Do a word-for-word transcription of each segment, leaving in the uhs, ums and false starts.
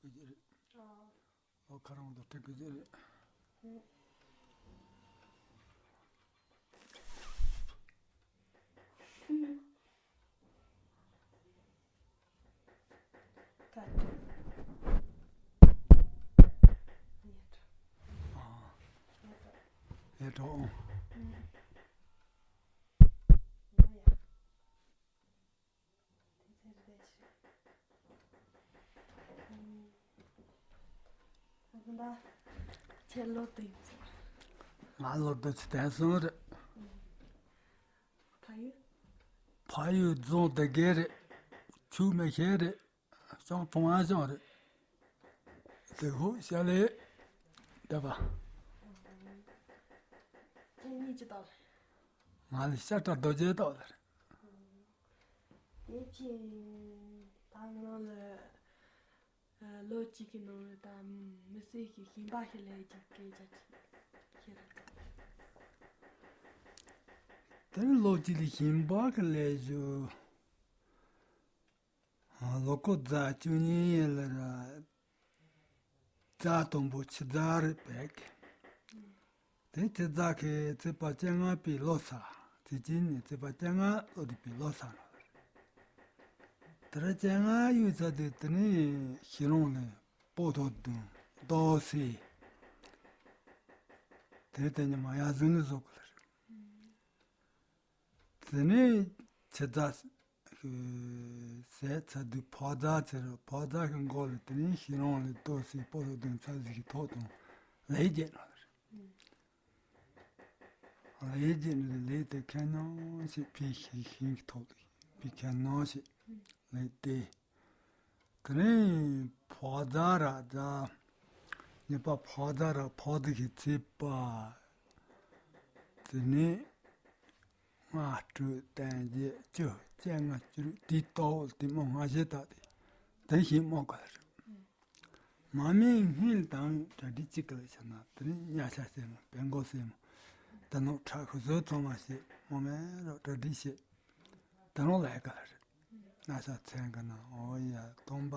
ཨོ། ཨོ། ཁ་རང་དུ་ཁྲིད་དགོས་ཀྱི་རེད། ད་ཨ། ཡ་གྲོགས། ཁྱེད་ལོ་དུ་ཡིན་ཟེར། ང་ལོ་དུ་ཚོད་ལྟ་སོང་རེད། ཕ་ཡུལ། ཕ་ཡུལ་རྫོང་དེ་གའི་རེད། ཆུ་མེ་ཤེལ་རེད། ཤང་ཕུང་ཨ་ཤང་རེད། དེ་ཧུ་ཤ་ལེ། བསྡད་པ། ཁྱེད་གཉིས་ཅི་ལྟ་རེད། ང་ལ་ཤ་ཁྲག་རྡོ་རྗེ་ལྟ་བ་རེད། དེ་ཕྱིན་ད་ང་རང་ལ་ལོ་གཅིག་གི་ནང་ལ་ད་མི་སེར་གྱི་ཞིང་པ་ཞིག་ལས་ཀྱི་སྐད་ཆ་ཅིག་ཤེས་རེད། དེ་ནི་ལོ་གཅིག་ལ་ཞིང་པ་གི་ལས་ཞུ། ལོ་ཁོ་རྫ་བཅུ་གཉིས་ཡིན་ལ་ར། རྫ་དང་པོ་ཆུ་རྫ་རེད་པས། དེ་ཆུ་རྫ་ཁའི་ཚེས་པ་བཅོ་ལྔ་པའི་ལོ་གསར། དེ་རྗེས་ནས་ཚེས་པ་བཅོ་ལྔ་ལོ་དུས་པའི་ལོ་གསར་ལ། དེར་བཅོ་ལྔ་ཡོད་ཚ་དུས་དེ་ནས་ཤི་རོང་ལ་སྤོ་ཐོ་བདུན་རྡོ་སེ། དེ་དེ་ཉི་མ་ཡར་ཟུང་ལ་བཟོ་དགོས་ལ་རེད། དེ་ནས་ཆུ་རྫ་ཟས་ཚ་དུས་ཕོ་རྫ་ཚེ་རུ་ཕོ་རྫ་གི་མགོ་ལ་དེ་ནས་ཤི་རོང་ལ་རྡོ་སེ་སྤོ་ཐོ་བདུན་ཚ་ཟིག་གི་ཐོག་དང་ལས་རྒྱས་ནོ་ལ་རེད། ལས་ཀྱི་ནི་ལས་དེ་ཁྱེད་ནང་ཞིག་ཕི་ཤི་ཤིང་གི་ཐོག་ཏུ་ཕི་ཁྱེད་ནང་ཞིག་ལས་དེ། དེ་ནས་ཕོ་རྫ་ར་རྫ། ཉི་པ་ཕོ་རྫ་ར་ཕོ་རྫ་གི་ཚེས་པ། དེ་ནས་ལྔ་དྲུག་བདུན་བརྒྱད་བཅུ་བཅོ་ལྔ་བཅུ་དྲུག་དེའི་ལྟོ་དེ་མོ་ལྔ་བཞི་དག་དེ་དེ་བཞིན་སྨོ་ག་ལ་རེད། མ་མའི་སྔོན་དང་གྲ་སྒྲིག་གཅིག་གི་ལ་བྱས་ན་དེ་ནི་གཉའ་ཤ་ཟེར་མོ་བེམ་པོ་ཟེར་མོ། ད་ནོ་ཁྲག་ཤུ་ཟོས་ཚང་མ་བྱེད་མོ་མེད་རོགས་གྲ་སྒྲིག་བྱེད། ད་ནོ་ལ་ཡ་ག་ལ་རེད། གཉའ་ཤ་ཚན་གི་ན་འོ་ཡ་སྟོང་པ་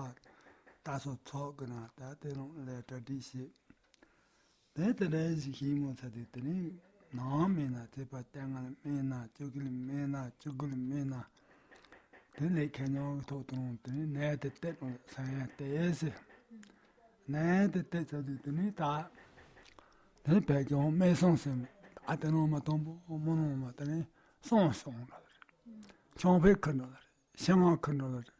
ད་སོ་ཚོགས་གི་ན་ད་དེ་ནོ་ལ་ཡ་གྲ་སྒྲིག་བྱེད། དེ་ལྟ་རེ་ཞིག་ཤིང་མོ་ཚ་དེ་དེ་ནི་ནང་མེད་ན་ཚེས་པ་བཅོ་ལྔ་ལ་མེད་ན་བཅུ་དགུ་ལ་མེད་ན་བཅུ་དགུ་ལ་མེད་ན་དེ་ལས་ཁེ་ཉོ་གི་ཐོག་དང་དེ་ནི་ནད་དེ་བལྟས་དང་ས་ཡ་བལྟས་ཟེར། ནད་དེ་བལྟས་ཚ་དུས་དེ་ནི་ད་དེ་བས་ཀྱང་སྨན་སྲུང་ཟེར་ཨ་དེ་ནང་མ་དང་པོ་མོ་ནང་མ་དེ་ནི་སྲུང་སྲུང་ལ་ཆང་ཕེ་ཁུར་འགྲོ་ལ་རེད། ཤ་མ་ཁུར་འགྲོ་ལ་རེད།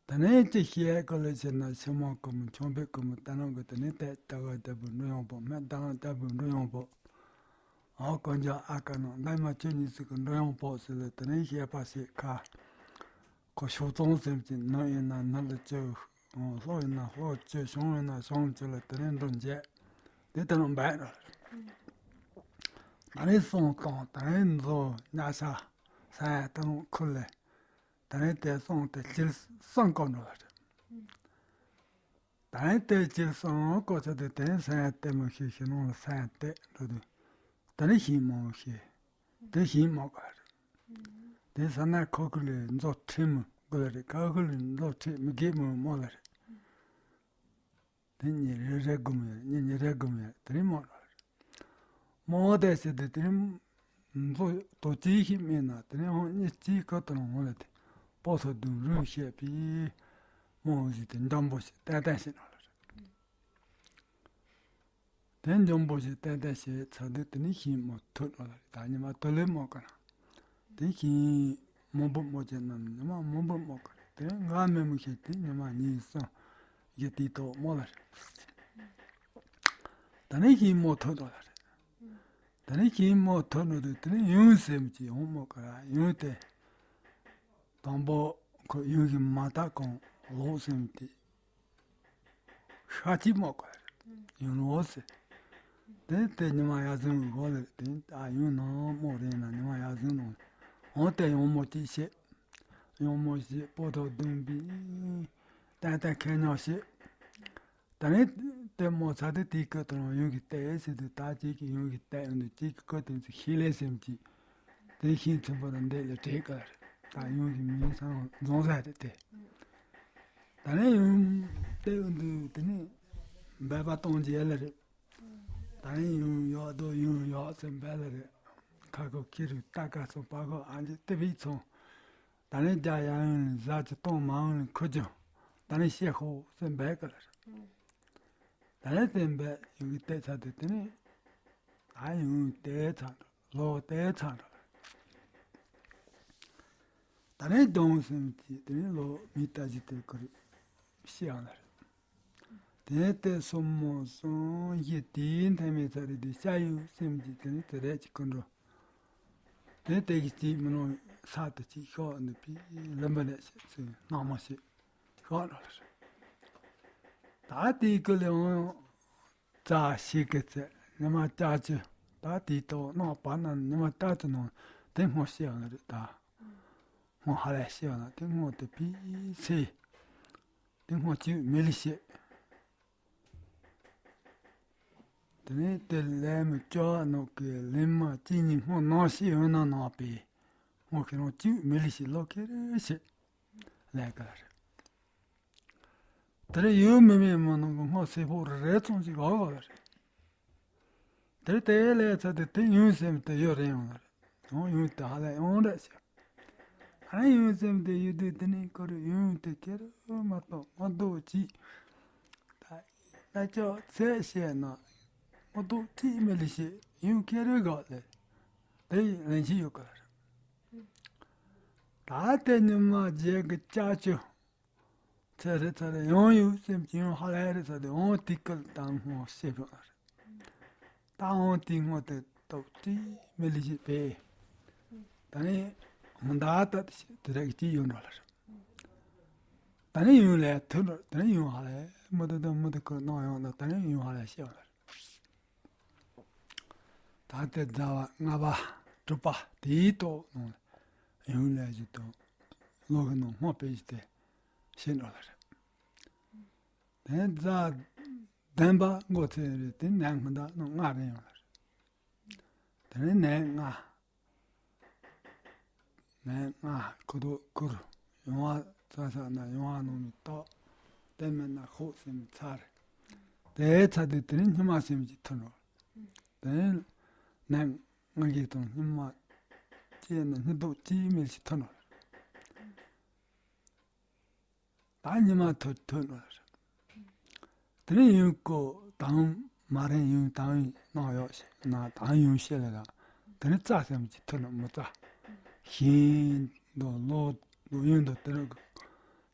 དེ་ནས་ཅི་བཤད་གོ་ལ་ཕྱིར་ན་ཕྱི་མ་ཀུ་མོ་ཆུང་བའི་ཀུ་མོ་ལྟ་ནང་གི་དེ་ནས་ཏེ་ལྟ་ག་ལྟ་བུ་འགྲོ་ཡོང་པོ་མེད་ལྟ་ག་ལྟ་བུ་འགྲོ་ཡོང་པོ། ཨོ་དཀོན་མཆོག་ཨ་ཀ་ནང་ལས་མ་ཁྱོད་གཉིས་ཟིག་གི་འགྲོ་ཡོང་པོ་ཟེར་ལ་དེ་ནས་བཤད་པ་ཞིག་ཁ། ཁོ་ཤུག་ཙོང་ཟེར་གྱི་ནུ་ཡིན་ན་ནུ་ལ་བཅུ། ལྷོ་ཡིན་ན་ལྷོ་བཅུ་ཤོང་ཡིན་ན་ཤོང་བཅུ་ལ་དེ་ནས་འགྲོ་འཇལ། དེ་ལྟ་ནང་འབད་ར། ད་ནས་སོང་དང་ད་ནས་མཛོ་གཉའ་ཤ་ས་ཡ་ལྟ་ནང་ཁུར་ལས། ད་རེས་དེ་སོང་སྟེ་སྤྱིར་སང་བཀོད་འགྲོ་བ་རེད། ད་རེས་དེ་སྤྱིར་སང་བཀོད་ཚར་དུས་དེ་ས་ཡ་ལྟད་མོ་ཤེས་ཤེས་ནང་ལ་ས་ཡ་ལྟད་འགྲོ་དུས་ད་རེས་ཞིང་མང་ཤེས། དེ་ཞིང་མང་ག་རེད། དེ་ས་ན་ཁོ་ཁུ་ལས་མཛོ་ཁྲིད་མི་དགོས་ལ་རེད། ཁོ་ཁུ་ལས་མཛོ་ཁྲིད་མི་དགོས་མི་མོ་ལ་རེད། དེ་ཉིན་རེ་རེ་སྒོམ་ཡོད་ཉིན་ཉིན་རེ་སྒོམ་ཡོད་དེ་རིང་མོ་ར། མོ་དེ་ཟེར་དུས་དེ་རིང་མཛོ་དོ་ཅི་ཞིག་མེད་ན་དེ་རིང་ཧོང་གཉིས་ཅི་ཁ་དང་ཧོང་ལ་དེ་སྤོ་ཐོ་དུང་རུ་བཤད་པས་མོ་ཟིག་དེ་འཇམ་པོ་ཞིག་ཏན་ཏན་ཞིག་ནོ་ལ་རེད། དེ་འཇམ་པོ་ཞིག་ཏན་ཏན་ཞིག་ཚར་དུས་དེ་ནི་ཤིང་མོ་ཐུག་ནོ་ལ་རེད། ད་ཉི་མ་དུ་ལེ་མོ་ག་ན། དེ་ཤིང་མོ་འབུ་མོ་ཅན་རྣམས་ཉི་མ་མོ་འབུ་མོ་ག་རེད། དེ་ང་མེ་མོ་ཤེས་དེ་ཉི་མ་གཉིས་གསུམ་ཡི་དེ་ཏོ་མོ་ལ་རེད། ད་ནི་ཤིང་མོ་ཐོན་ནོ་ལ་རེད། ད་ནི་ཤིང་མོ་ཐོན་ནོ་དེ་དེ་ནི་ཡུང་སེམས་ཀྱི་ཡུང་མོ་ག་ར་ཡུང་དེ། དང་པོ་ཁོ་ཡུང་གི་མ་དག་གང་ལོག་སེམས་དེ། ཤ་གཅིག་མོ་ག་ར་ཡུང་ལོག་སེ། དེ་དེ་ཉི་མ་ཡར་ཟུང་གི་གོ་ལེ་དེ་ད་ཡུང་ནང་མོ་རེད་ན་ཉི་མ་ཡར་ཟུང་ནང་འོང་དེ་ཡུང་མོ་གཅིག་བཤད། ཡུང་མོ་བཤད་སྤོ་ཐོ་བདུན་པའི་ཏན་ཏན་ཁེ་ཉོ་བཤད། ད་ནི་དེ་མོ་ཚ་དེ་དེའི་སྐད་དུ་རང་ཡུང་གི་ལྟས་ཟེར་དུས་ད་ཅིག་གི་ཡུང་གི་ལྟས་ཡོང་དུས་ཅིག་གི་སྐད་དུ་ཚིག་ཤེས་ལས་སེམས་ཀྱི་དེ་ཤིང་ཚིམ་པོ་ར་འདས་ལས་བྲེག་ག་རེད། ད་ཡུང་གི་མིང་སང་རྫོང་ས་རེད་དེ། ད་ནི་ཡུན་དེ་འདུག་དེ་ནི་འབད་པ་གཏོང་རྒྱུ་ལ་རེད། ད་ནི་ཡུན་ཡོད་དོ་ཡུན་ཡོད་ཟེར་འབད་ལ་རེད། ཁ་ཁོ་ཁྱི་རུ་ལྟ་ཀ་སོང་པ་ཁོ་ཨ་འདི་ཏི་བི་ཚོང་། ད་ནི་རྒྱ་ཡང་ཡུན་ལ་ཟ་ཅི་གཏོང་མ་འོང་ལ་ཁོ་ཅོ། ད་ནི་ཤེས་ཤོག་ཟེར་འབད་ག་ལ་རེད། ད་ནི་དེ་འབད་ཡུན་གི་ལྟས་ཚ་དེ་དེ་ནི། ད་ཡུན་དེ་ཚ་འགྲོ་ལོ་དེ་ཚ་འགྲོ། ད་ནི་གདོང་སེམས་ཀྱི་དེ་ནི་ལོ་མི་ལྟ་ཞིག་དེ་ཁོ་རེ་ཤི་ཡང་ལ་རེད། དེ་ལྟས་སོ་མོ་སོང་ཡི་དེའི་མཐའ་མའི་ཚ་རེ་དེ་ཤ་ཡུ་སེམས་ཀྱི་དེ་ནི་དེ་རེད་ཅིག་ཁོ་འགྲོ། དེ་དེ་གི་ཅིག་མི་ནོ་ས་དེ་ཅིག་ཤོག་འདི་པི་ལམ་པ་ལས་ཤེས་ཚུལ་སྣང་མ་ཤེས་ཤོག་ལ་རེད། ད་དེའི་ཀུན་ལས་འོང་། རྩ་ཤེས་ཀི་ཚེ་ཉི་མ་ལྕགས་ཀྱུ། ད་དེའི་ཐོག་ནང་པ་ན་ཉི་མ་ལྕགས་ཀྱུ་ནང་དེ་སྔོ་ཤེས་ཡང་རེད་ད། སྔོ་ཧ་ལས་ཤེས་ཡང་དེ་སྔོ་དེ་ཕི་ཚེ། དེ་སྔོ་ཅིག་མི་ལི་ཤེས། དེ་ནས་དེ་ལས་མི་སྐྱོ་བ་ནོ་གི་ལེན་མ་ཅི་ཉིད་སྔོ་ནང་ཤེས་ཡོད་ན་ནང་པའི་སྔོ་ཁེ་རང་ཅིག་མི་ལི་ཤེས་ལོ་ཁེ་རེ་ཤེས། ལས་ཀ་རེད། དེར་ཡོད་མི་མེད་མི་ནང་གི་སྔོ་སེར་པོ་རེ་རེ་ཙམ་ཞིག་འོག་ལ་རེད། དེར་དེ་ལས་ཚ་དེ་དེ་ཡུན་སེམས་དེ་ཡོད་རེད་ཡོང་ལ་རེད། ཡང་ཡུན་དེ་ཧ་ལས་ཡོང་རེད་ཤག་ཨ་ཡུན་སེམས་དེ་ཡོད་དུས་དེ་ནི་ཁོ་རུ་ཡུན་དེ་ཁེར་མ་གཏོགས་མ་གཏོགས་ཅི། ད་ལྟ་ཅོག་ཚད་བཤད་ན་མ་གཏོགས་ཅི་མི་ལི་ཤེས་ཡུན་ཁེར་ག་ལས་དེ་ཡི་ལན་ཅི་ཡོད་ག་ལ་རེད། ད་དེ་ཉི་མ་རྗེས་ཀྱི་ལྕགས་ཀྱུ། ཚེ་རེ་ཚེ་རེ་ཡང་ཡུན་སེམས་ཀྱི་ཡང་ཧ་ལས་རེ་ཚ་དེ་འོང་དེ་སྐུལ་དང་སྔོ་ཤེས་པ་རེད། ད་འོང་དེ་སྔོ་དེ་ཏོག་ཙི་མི་ལི་ཞིག་པས། ད་ནི་མི་འདའ་ད་དེ་རེག་ཅི་ཡོད་འགྲོ་ལ་རེད། ད་ནི་ཡུན་ལས་ཐུབ་འགྲོ་ད་ནི་ཡུན་ཧ་ལས་མི་དེ་དང་མི་དེ་ཁུར་གནང་ཡོང་ན་ད་ནི་ཡུན་ཧ་ལས་ཤེས་པ་རེད། ད་ལྟའི་ཟླ་བ་ལྔ་པ་དྲུག་པ་དེའི་ཐོག་ནང་ཡུན་ལས་ཞིག་དང་ལོ་གི་ནང་སྔོ་དཔེ་ཞིག་དེ་ཤེས་འགྲོ་ལ་རེད། དེ་ཟླ་བདུན་པ་འགོ་ཚེས་རེད་དེ་ནས་སྔོན་ཟླ་ནང་ལྔ་རེ་ཡོང་ལ་རེད། དེ་ནས་ནས་ལྔ། ནས་ལྔ་ཁུ་དོ་ཁུར་ཡོང་བ་ཚ་ས་ན་ཡོང་བ་ནང་མི་ཏོག་དེ་མེད་ན་ཤོག་སེམས་ཚར། དེ་ཚ་དུས་དེ་ནས་སྙི་མ་སེམས་ཀྱི་ཐུར་རོ། དེ་ནས་ང་གིས་དང་སྙི་མ་སྐྱེས་ན་སྙི་ཏོག་ཅིའི་མེད་ཞིག་ཐུར་རོ། ད་ཉི་མ་ཐུར་ཐུར་རོ། དེ་ནས་ཡུན་ཀོ་དང་མ་རན་ཡུན་དང་ཡུན་གནང་ཡོད་ཞེ་ན་དང་ཡུན་ཤེས་ལ་ད་དེ་ནས་རྩ་སེམས་ཀྱི་ཐུར་རོ་མི་རྩ། ཤིང་དང་ལོ་ལོ་ཡུན་དང་དེ་རུ་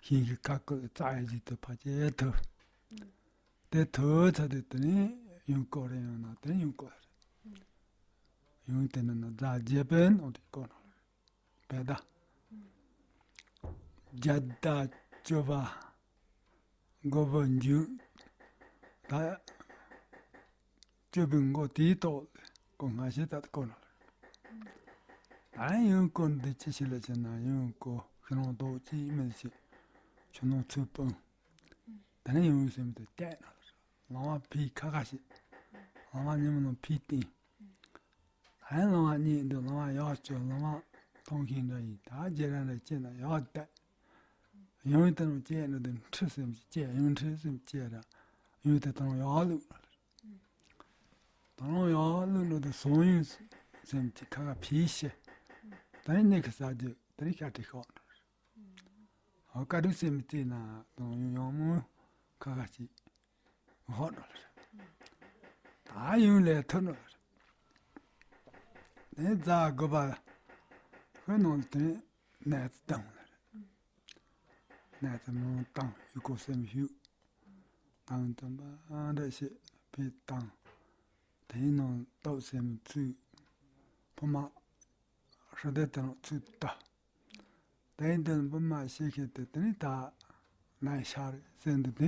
ཤིང་གི་ཁ་ཀོ་རྩ་ཡ་ཞིག་ཏུ་ཕ་ཅེ་ཐུར། དེ་ཐོས་ཚར་དུས་དེ་ནས་ཡུན་སྐོར་རེ་ཡོང་ན་དེ་ནས་ཡུན་སྐོར་རེ། ཡུན་དེ་ནི་ན་རྫ་རྒྱས་པའི་ནང་དུ་སྐོར་ནང་རེད་པས་ད། བརྒྱད་དང་བཅུ་པ་དགུ་པ་འཇུག་ད་བཅུ་པའི་མགོ་དེའི་ཐོག་ལ་སྐོར་སྔ་ཕྱི་ད་སྐོར་ནང་རེད། ད་ཡུན་སྐོར་འདི་ཅི་ཞིག་ལ་བྱས་ན་ཡུན་སྐོར་ཤི་རང་རྡོག་ཅིག་མིན་ཞིག་ཆུ་ནང་ཚུད་སྤུངས། དེ་ནས་ཡུན་སེམས་དུ་བལྟས་ན། ལང་བ་ཕིའི་ཁ་ཁ་ཞིག་ལང་བ་ཉིན་མོ་ནང་ཕིའི་སྟེང་། ད་ཡང་ལང་བ་གཉིས་འདུག་ལང་བ་ཡག་ཅོ་ལང་བ་ཐོང་ཁིན་འདྲ་ཡིན་ད་རྗེ་རང་རེ་ཅེ་ན་ཡག་བལྟས། ཡུན་དེ་རང་ཅེ་ན་དུ་ཁྲི་སེམས་ཅེ་ཡུན་ཁྲི་སེམས་ཅེ་ར་ཡུན་དེ་དང་ཡག་ལུགས། དང་ཡག་ལུགས་འགྲོ་དུ་སོང་ཡུན་སེམས་ཀྱི་ཁ་ཁ་ཕིའི་ཤེ། ད་ཡིན་ནས་ཁ་ས་རྒྱུ་དེ་རིགས་ཤ་ཁྲི་ཤོག་འགྲོ། ཧོ་ཀ་དུ་སེམས་ཅན་ན་དང་ཡང་མོ་ཁ་ཁ་ཅིག་ཧོ་འགྲོ་ལ་རེད། ད་ཡུན་ལས་ཐུར་འགྲོ་ལ་རེད། ནས་རྫ་དགུ་པ་ཁོའི་ནང་དུ་ནས་ནས་ཙི་བཏང་ལ་རེད། ནས་ཙི་མོ་བཏང་ཡུ་ཀོ་སེམས་ཞུ། བཏང་དུ་འབའ་འདྲ་ཞེས་ཕེ་བཏང་། དེའི་ནང་སྟོབས་སེམས་ཚུལ་ཕོ་མ། ཧྲི་དེ་དེ་རང་ཚུར་ལྟ། དེ་ཡིན་དུས་བུ་མ་ཤེས་ཤེས་དེ་དེ་ནི་ད་ནའི་ཤར་ཟེར་འདི་དེ་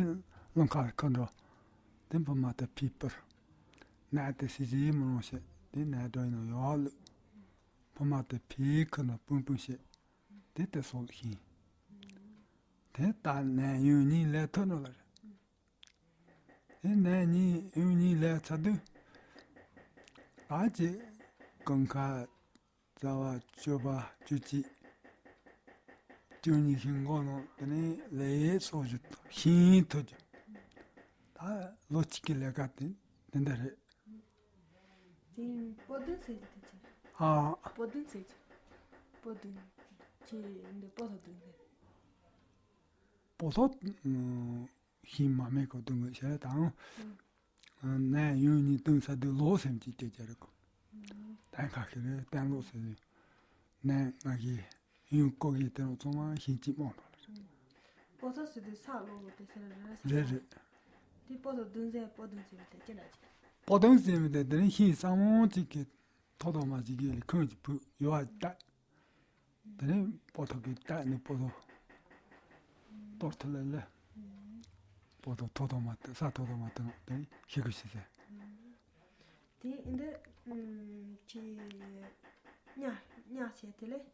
རླུང་ཁ་ཁ་འགྲོ། དེ་བུ་མ་དེ་ཕི་པར། ནའི་དེ་སི་ཟི་མི་རུང་ཤེས་དེ་ནའི་འགྲོ་ཡིན་ནོ་ཡོག་ལུ། བུ་མ་དེ་ཕི་ཁ་ནོ་སྤུང་སྤུང་ཤེས། དེ་དེ་སོགས་ཤིང་། དེ་ད་ནའི་ཡུན་གཉིས་ལས་ཐོན་ནོ་ལ་རེད། དེ་ནའི་གཉིས་ཡུན་གཉིས་ལས་ཚ་དུས། ད་ཅི་གང་ཁ། རྩ་བ་བཅུ་པ་བཅུ་གཅིག་བཅུ་གཉིས་ཤིང་འགོ་ནང་དེ་ནས་ལས་སོ་བཞི་ཤིང་ཐུག་རྒྱུ། ད་ལོ་གཅིག་གི་ལས་ཀ་དེ་དེ་འདྲ་རེད། དེ་པོ་བདུན་ཟེར་གྱི་དེ་ཅི། ཨ། པོ་བདུན་ཟེར་གྱི། པོ་བདུན། ཁྱེད་འདི་པོ་ཐོག་བདུན་ཟེར། པོ་ཐོག་ཤིང་མ་མེད་གོ་བདུན་གོ་བྱས་དང་། ཨ། ནས་ཡུན་གཉིས་བདུན་ས་དུ་ལོ་སེམས་ཀྱི་སྐད་ཆ་རེད་གོ། ཨ། གཏན་ཁ་ཤས་རེད། གཏན་ལོ་ཟེར་ནས་ང་གིས། ཡུན་སྐོར་གྱི་དེ་རུ་ཚང་མ་ཤིང་གཅིག་མང་དྲགས་རེད། པོ་ཐོག་ཟེར་དུས་ས་ལོག་ལོག་དེ་ཟེར་རེད་རེད། རེད་རེད། དེ་པོ་ཐོག་བདུན་ཟེར་པོ་བདུན་ཟེར་བའི་དེ་ཅི་འདྲ་ཅི། པོ་བདུན་ཟེར་བའི་དེ་དེ་ནི་ཤིང་སྲ་མོ་གཅིག་གི་ཐོག་ཐོག་མ་གཅིག་གི་ལ་ཁུང་གཅིག་ཕུབ་ཡོད་པ་ད། དེ་ནི་པོ་ཐོག་གི་ད་ནི་པོ་ཐོག་གཏོར་ཐུབ་ལ་ལ། པོ་ཐོག་ཐོག་ཐོག་མ་དེ་ས་ཐོག་ཐོག་མ་དེ་ནི་ཤི་གི་ཤི་ཟེར། དེ་འདི་ཁྱི་ཉ་ཉ་བྱས་དེ་ལས།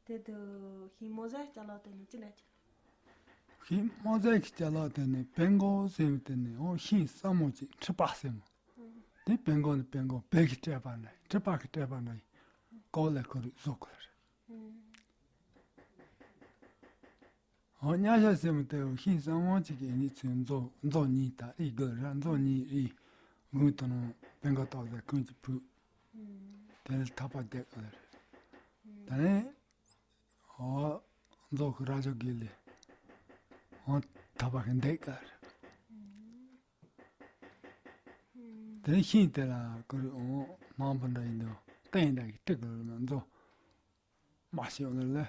དེ་དུ་ཤིང་མོ་ཟ་ཅ་ལག་དེ་ནི་ཅི་འདྲ་ཅི། ཤིང་མོ་ཟ་གི་ཅ་ལག་དེ་ནི་བེང་གོ་ཟེར་བའི་དེ་ནི་འོ་ཤིང་སྲ་མོ་ཅིག་ཁྲི་པ་ཟེར་མོ། དེ་བེང་གོ་ནི་བེང་གོ་བེ་གི་སྤྲད་པ་འདྲ་ཁྲི་པ་གི་སྤྲད་པ་འདྲ་ཡིན། ཀོ་ལེ་ཁོ་རུ་བཟོ་དགོས་རེད། འོ་ཉ་ཤ་ཟེར་མོ་དེ་འོ་ཤིང་སྲ་མོ་ཅིག་གི་ནི་ཚུན་མཛོ་མཛོ་གཉིས་ད་རི་དགོས་ར་མཛོ་གཉིས་རི་དགུན་དུ་ནང་བེང་གོ་ཏོག་ཟེར་ཁུང་ཅིག་ཕུབ། དེ་ལ་ཐག་པ་བརྡེག་དགོས་རེད། ད་ནི། འོ། མཛོ་གི་ར་ཅོ་གི་ལི། འོ། ཐག་པ་གི་འདེགས་དགོས་རེད། དེ་ནས་ཤིང་དེ་ལ་ཀུ་རེ་འོ་མང་པོ་འདྲ་ཡིན་དུ་སྟེང་འདྲ་ཡི་སྤྲི་གི་རེད་མཛོ། མ་ཤེས་འོ་ལེ་ལེ།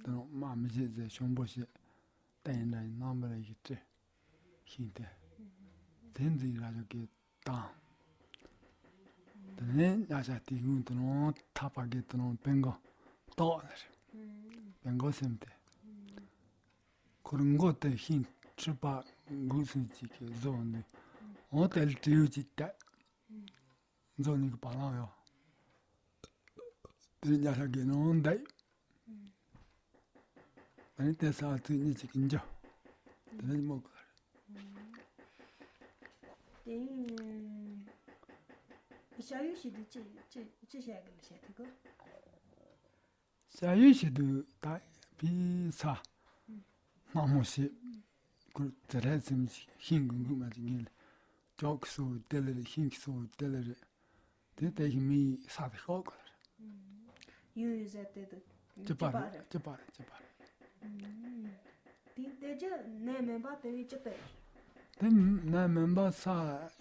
དེ་ནང་མ་མི་ཤེས་ཟེར་ཤོང་པོ་ཤེས། སྟེང་འདྲ་ཡི་རྣམ་པ་ལ་ཡི་སྤྲི། ཤིང་དེ། དེ་འཛིན་ར་ཅོ་གི་དང་། དེ་ནས་ཉ་ཤ་དེ་སྔོན་དུ་ནང་ཐག་པ་གི་དུ་ནང་བེང་གོ་ཏོག་ལ་རེད། བེང་གོ་སེམས་དེ། ཁོར་མགོ་དེ་ཤིང་ཁྲི་པ་འགུག་སུན་ཅིག་གི་བཟོ་འདི། འོ་དེ་ལ་དྲེའུ་ཅིག་བཏད། མཛོ་གཉིས་ཀྱི་བ་ལང་ཡོད། དེ་ནས་ཉ་ཤ་གི་ནང་འདེགས། ཨ་ནི་དེ་ས་ཚིགས་གཉིས་གཅིག་གིས་འཇོ། དེ་ནས་མོ་ག་རེད། དེ་ཡིན། ཞ་ཡུལ་ཞིག་ཏུ་ཅི་ཅི་ཅི་བྱ་གི་ལ་བྱ་ཐུག་གོ། ཞ་ཡུལ་ཞིག་ཏུ་ད་ཕི་ས་དམའ་མོ་ཞིག་ཁུར་དེ་རེད་ཚིམ་ཞིག་ཤིང་གི་འགུལ་མ་ཅིག་ངེས་ལ་ཅོག་གི་སོ་དེ་ལ་རེད། ཤིང་གི་སོ་དེ་ལ་རེད། དེ་ལྟ་ཞིག་མི་ཡི་ས་དེ་ཤོག་གི་རེད། ཡུན་ཡུན་ཟེར་དེ་དུ་ཅི་པ་རེད། ཅི་པ་རེད། ཅི་པ་རེད། དེ་ལྟ་ཅི་ནས་མེད་པ་དེ་བས་ཅི་པས། དེ་ནས་མེད་པ་ས་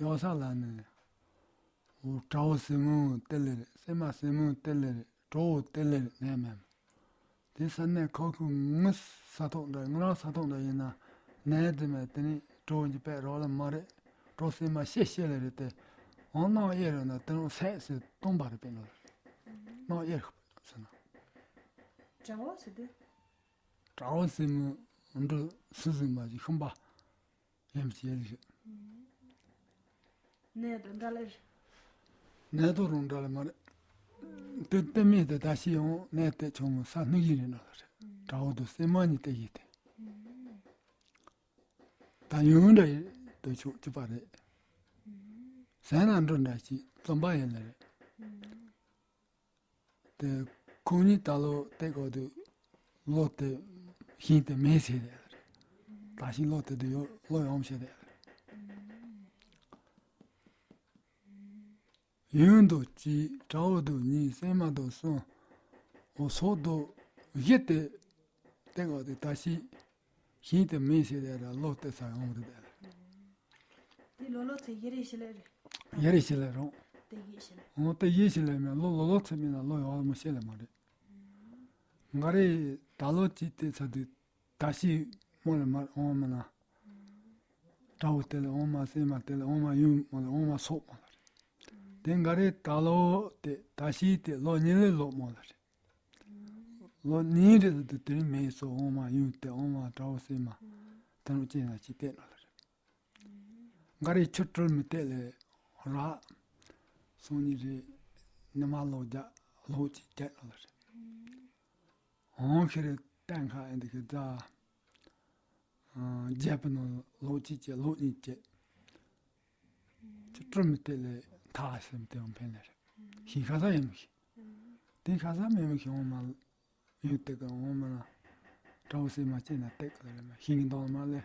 ཡོད་ས་ལ་ནི། འོ་དགྲ་བོ་སྲིན་མོ་དེ་ལ་རེད། སྲན་མ་སྲིན་མོ་དེ་ལ་རེད། གྲོགས་བོ་དེ་ལ་རེད། ནས་མེད། དེ་ས་ནས་ཁོ་ཁོ་ངུ་ས་ཐོག་འདྲ་ང་རང་ས་ཐོག་འདྲ་ཡིན་ན་ནས་དེ་མེད་དེ་ནི་གྲོགས་འཇིགས་པས་རོགས་ལ་མ་རེད། གྲོགས་སྲན་མ་ཤེས་ཤེས་ལ་རེད་དེ། འོ་ནང་ཨེ་རེད་ན་དེ་རང་སད་སེ་སྟོང་པ་རེད་པས་ལོ། ནང་ཨེ་རེད་ཟེར་ན། དགྲ་བོ་ཟེར་དུས། དགྲ་བོ་སྲིན་མོ་འགྲོ་སུ་སྲིན་མ་ཞིག་ཤུམ་པ་ཡིན་ཞེས་རེད། ནས་དང་འདྲ་ལེར། ནས་དང་རང་འདྲ་ལེ་མ་རེད། དེ་དེ་མེད་དེ་ད་ཤི་ཡོང་ནས་དེ་ཆུང་ངུ་ས་སྣུག་ཡིན་རེད་ན་ལ་རེད། དགྲ་བོ་དང་སྲིན་མོ་གཉིས་དེ་ཡིན་ཏེ། ད་ཡོང་འདྲ་ཡིན་དུ་ཆོག་ཅི་པ་རེད། ཟས་ན་འགྲོ་འདྲ་ཞིག་རྩོམ་པ་ཡིན་ལ་རེད། དེ་ཁོང་གཉིས་ད་ལོ་དེ་གོ་དུས་ལོ་དེ་ཤིང་དེ་མེད་ཟེར་རེད། ད་ཤིང་ལོ་དེ་དུ་ཡོ་ལོ་ཡོང་ཤེས་རེད། ཡོན་དུ་གཅིག་དགྲ་བོ་དུ་གཉིས་སྲན་མ་དུ་གསུམ། འོ་སོག་དུ་བཞི་དེ་དེ་གོ་དུས་ད་ཤིང་། ཤིང་དེ་མེད་ཟེར་དེ་ར་ལོ་དེ་ས་ཡོང་རེད་དེ། དེ་ལོ་ལོ་ཚེ་ཡེ་རེ་ཤི་ལེ་རེད། ཡེ་རེ་ཤི་ལེ་རོང་། དེ་ཡེ་ཤི་ལེ། འོ་དེ་ཡེ་ཤི་ལེ་མེད་ལོ་ལོ་ལོ་ཚེ་མེད་ན་ལོ་ཡོང་མ་ཤེས་ལེ་མ་རེད། ང་རེ་ད་ལོ་གཅིག་དེ་ཚ་དུས་ད་ཤི་མོ་ལེ་མར་འོང་མ་ན། དགྲ་བོ་དེ་ལེ་འོང་མ་སྲན་མ་དེ་ལེ་འོང་མ་ཡུན་མོ་ལེ་འོང་མ་སོག་མོ་ལེ་རེད། དེ་ང་རེ་ད་ལོ་དེ་ད་ཤི་དེ་ལོ་གཉིས་ལེ་ལོ་མོ་ལེ་རེད། ལོ་གཉིས་རེ་དུ་དེ་རིང་མེད་སོ་འོ་མ་ཡུན་དེ་འོ་མ་དགྲ་བོ་སྲན་མ་དེ་རུ་ཅན་ན་ཅི་བལྟས་ན་ལ་རེད། འགའ་རེ་ཆུ་དྲོད་མི་བལྟས་ལས་ར། སང་ཉིན་རེ་ཉི་མ་ལོག་རྒྱ་ལོག་ཅིག་རྒྱ་ལ་ལ་རེད། འོང་ཤི་རེ་གཏན་ཁ་ཨེ་འདི་ཁི་ཛ། རྒྱ་པི་ནང་ལོག་ཅིག་བྱས་ལོག་གཉིས་བྱས། ཆུ་དྲོད་མི་བལྟས་ལས་ཐག་སེམས་དེ་འོང་ཕན་ལ་རེད། ཤིང་ཁ་ས་ཡིན་མི་ཤི། དེ་ཁ་ས་མེད་མི་ཤི་འོང་མ། ཡོད་དེ་ག་འོ་མ་ན། དགྲ་བོ་སེམས་མ་སྐྱེས་ན་སྟེག་གི་ལ་རེད་མ་ཤིང་གི་འདོང་མ་ལས།